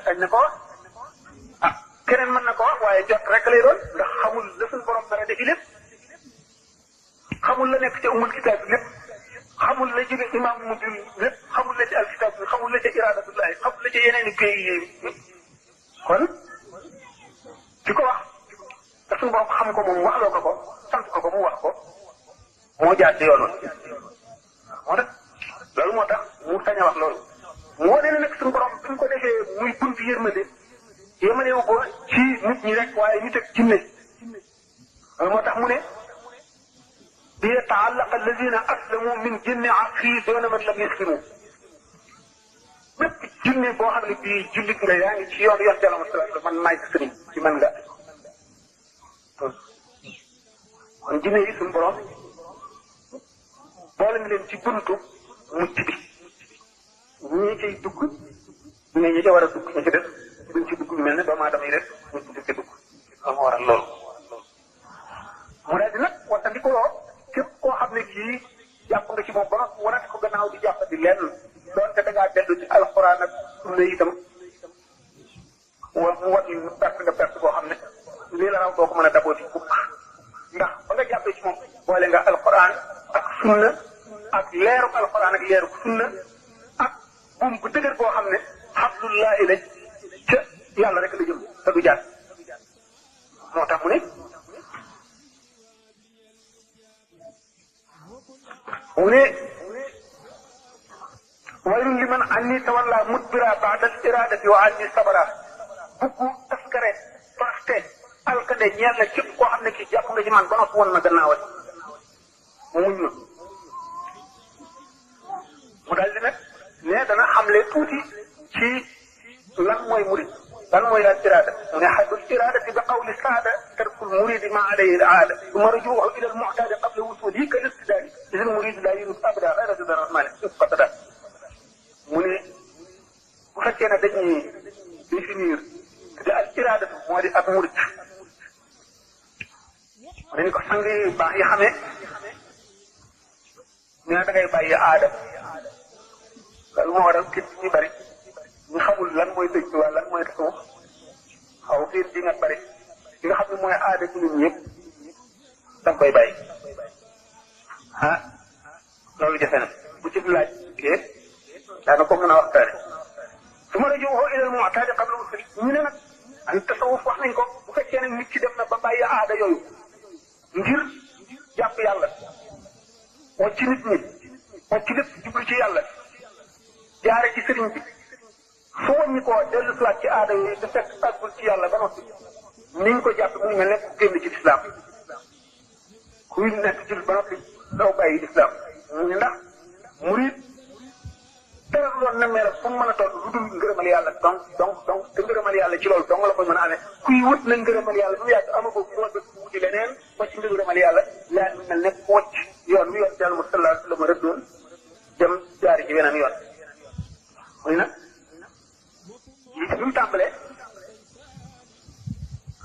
xaj na ko keneen mën na ko wax waaye jot rek lay doon ndax xamul la suñu borom dara defi lépp xamul la nekk ca umul kitaab bi lépp xamul la jóge imam mujjul lépp xamul la ci alkitab bi xamul la ca iradatullahi xamul la ca yeneen i pays yi kon di ko wax te suñu borom xam ko moom waxloo ko sant ko mu wax ko moo jaar ci yoon moo tax loolu moo tax mu sañ a wax loolu moo ne nag suñu borom bi mu ko defee muy buntu yërmande yëmalewu ko ci nit ñi rek waaye nit ak jinne loolu moo tax mu ne bi yata'allaqa alladhina aslamu min jinni asri doona man lam yuslimu bépp jinne boo xam ne bii jullit nga yaa ngi ci yoon Yàlla man maay sëriñ ci man nga kon jinne yi suñu borom boole nga leen ci buntu mucc bi ñii ciy dugg ñi ca war a dugg ñi ci def duñ ci dugg mel ne doomu aadama yi rek ñu ci dugg moo waral loolu mu daal di nag waxtaan ko képp koo xam ne kii jàpp nga ci moom ba nga wanati ko gannaaw di jàpp di lenn doonte da ngaa dellu ci alxuraan ak sunna itam mu wat perte nga perte boo xam ne lii la raw doo ko mën a daboo ci bukk ndax ba nga jàppee ci moom boole nga alquran ak sunna ak leeruk alquran ak leeruk sunna ak buum bu dëgër boo xam ne habdullahi la ca yàlla rek la jëm te du jaar moo tax mu ne waylun liman anni tawalla mudbira ba'da al-iradati wa anni sabara bukku taskare paste alkade ñeel na képp koo xam ne kii jàpp nga ci man ba noppi woon ma gannaawal mu muñ ma mu daal di nag ne dana xamle tuuti ci lan mooy murid lan mooy al irada mu ne haddul iradati bi qawli saada tarkul muridi ma alayhi al aada summa rujuuhu ila al mu'tadi qabla wusulihi kal istidadi idh al murid la yurid abada ghayra ridar rahman qasada mu ne bu fekkee ne dañuy définir te al irada moo di ak murid dañu ko sang yi baax yi xamee ñu ne da ngay bàyyi aada loolu moo waral képp ñu bari ñu xamul lan mooy dëj wala lan mooy tasawuf xaw fiir di nga bari li nga xam ne mooy aada ci nit ñëpp da nga koy bàyyi ah loolu jafe na bu ci laaj kee daana ko mën a waxtaane su ma la joxoo ilal mu'tadi qabla usul ñu ne nag an tasawuf wax nañ ko bu fekkee ne nit ki dem na ba bàyyi aada yooyu ngir jàpp yàlla wàcc nit ñi wàcc lépp jublu ci yàlla jaare ci sëriñ bi fu wàññi koo dellu siwaat ci aada yooyu te fekk àggul ci yàlla ba noppi niñ ko jàpp muy mel ne ku génn ci lislaam kuy nekk ci ba noppi daw bàyyi lislaam mu ne ndax murid dara loon na mel fu mu mën a toll lu dul ngërëmal yàlla donc te ngërëmal yàlla ci loolu dong la ko mën a amee kuy wut na ngërëmal yàlla lu yàgg amagoo moo ba wuti leneen wàcc ngërëmal yàlla laa mu mel ne ku wàcc yoon wi yoon yàlla mu sallallahu alayhi wa sallam rëddoon dem jaari ci beneen yoon muy nag yi bi mu tàmbalee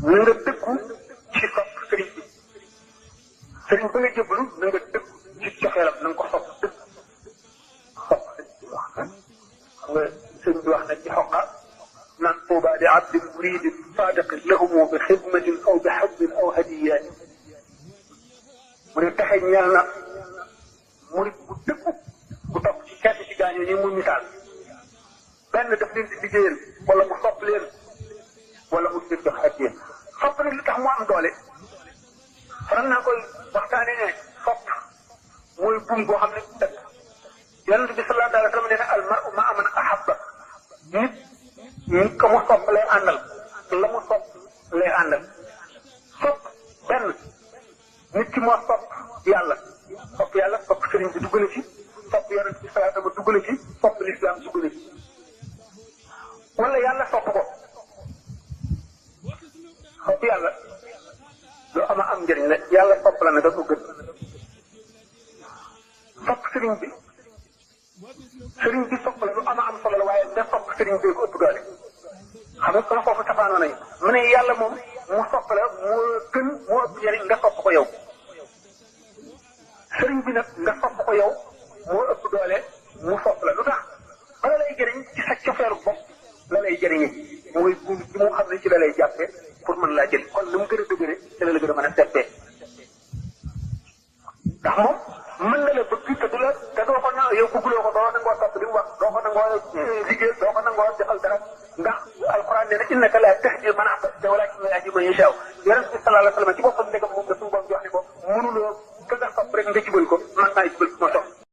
na nga dëkku ci sopp sëriñ bi sëriñ ba nga jëbbalu na nga dëkku ci coxeelam na nga ko sopp dëkk sopp xam nga sëriñ bi wax na ci xoqa naan tuuba li abdin muridin sadiqin lahumu bi xidmatin aw bi xabbin aw hadiyaati mu ne taxe ñeel na murid bu dëkku bu topp ci kenn ci gaañoo ñi muy misaal benn daf leen di liggéeyal wala mu sopp leen wala mu leen jox addiya sopp nag li tax mu am doole faral naa koy waxtaane ne sopp mooy buum boo xam ne dëkk yonent bi sallallahu alayhi wa sallam nee na al mar'u ma'a man ahabba nit ka mu sopp lay àndal la mu sopp lay àndal sopp benn nit ki moo sopp yàlla sopp sëriñ bi dugg na ci sopp yonent bi sallallahu alayhi wa sallam dugg na ci sopp lislaam dugg na ci wala yàlla sopp ko sopp yàlla lu am njëriñ la yàlla sopp la ne da ko gën sopp sëriñ bi sopp la lu am solo la waaye nga sopp sëriñ bi ko ëpp doole xam nga kon foofu tafaanoo nañu mu ne yàlla moom mu sopp la moo gën moo ëpp njëriñ nga sopp ko yow sëriñ bi nag nga sopp ko yow moo ëpp doole mu sopp la lu tax bala lay jëriñ ci sa cofeeru bopp la lay jëriñee mooy buum bi mu xam ne ci la lay jàppee pour mën laa jël kon lu mu gën a dëgëre ci la gën a mën a seppee ndax moom mën na la bëgg te du la te doo ko na yow bëgguloo ko doo nangoo topp li mu wax doo ko nangoo liggéey doo ko nangoo defal dara ndax alxuraan nee na innaka laa tahdi man ahbabta walaakinna llaaha yahdi man yashaa yonent bi sallallahu alayhi wa sallam ci boppam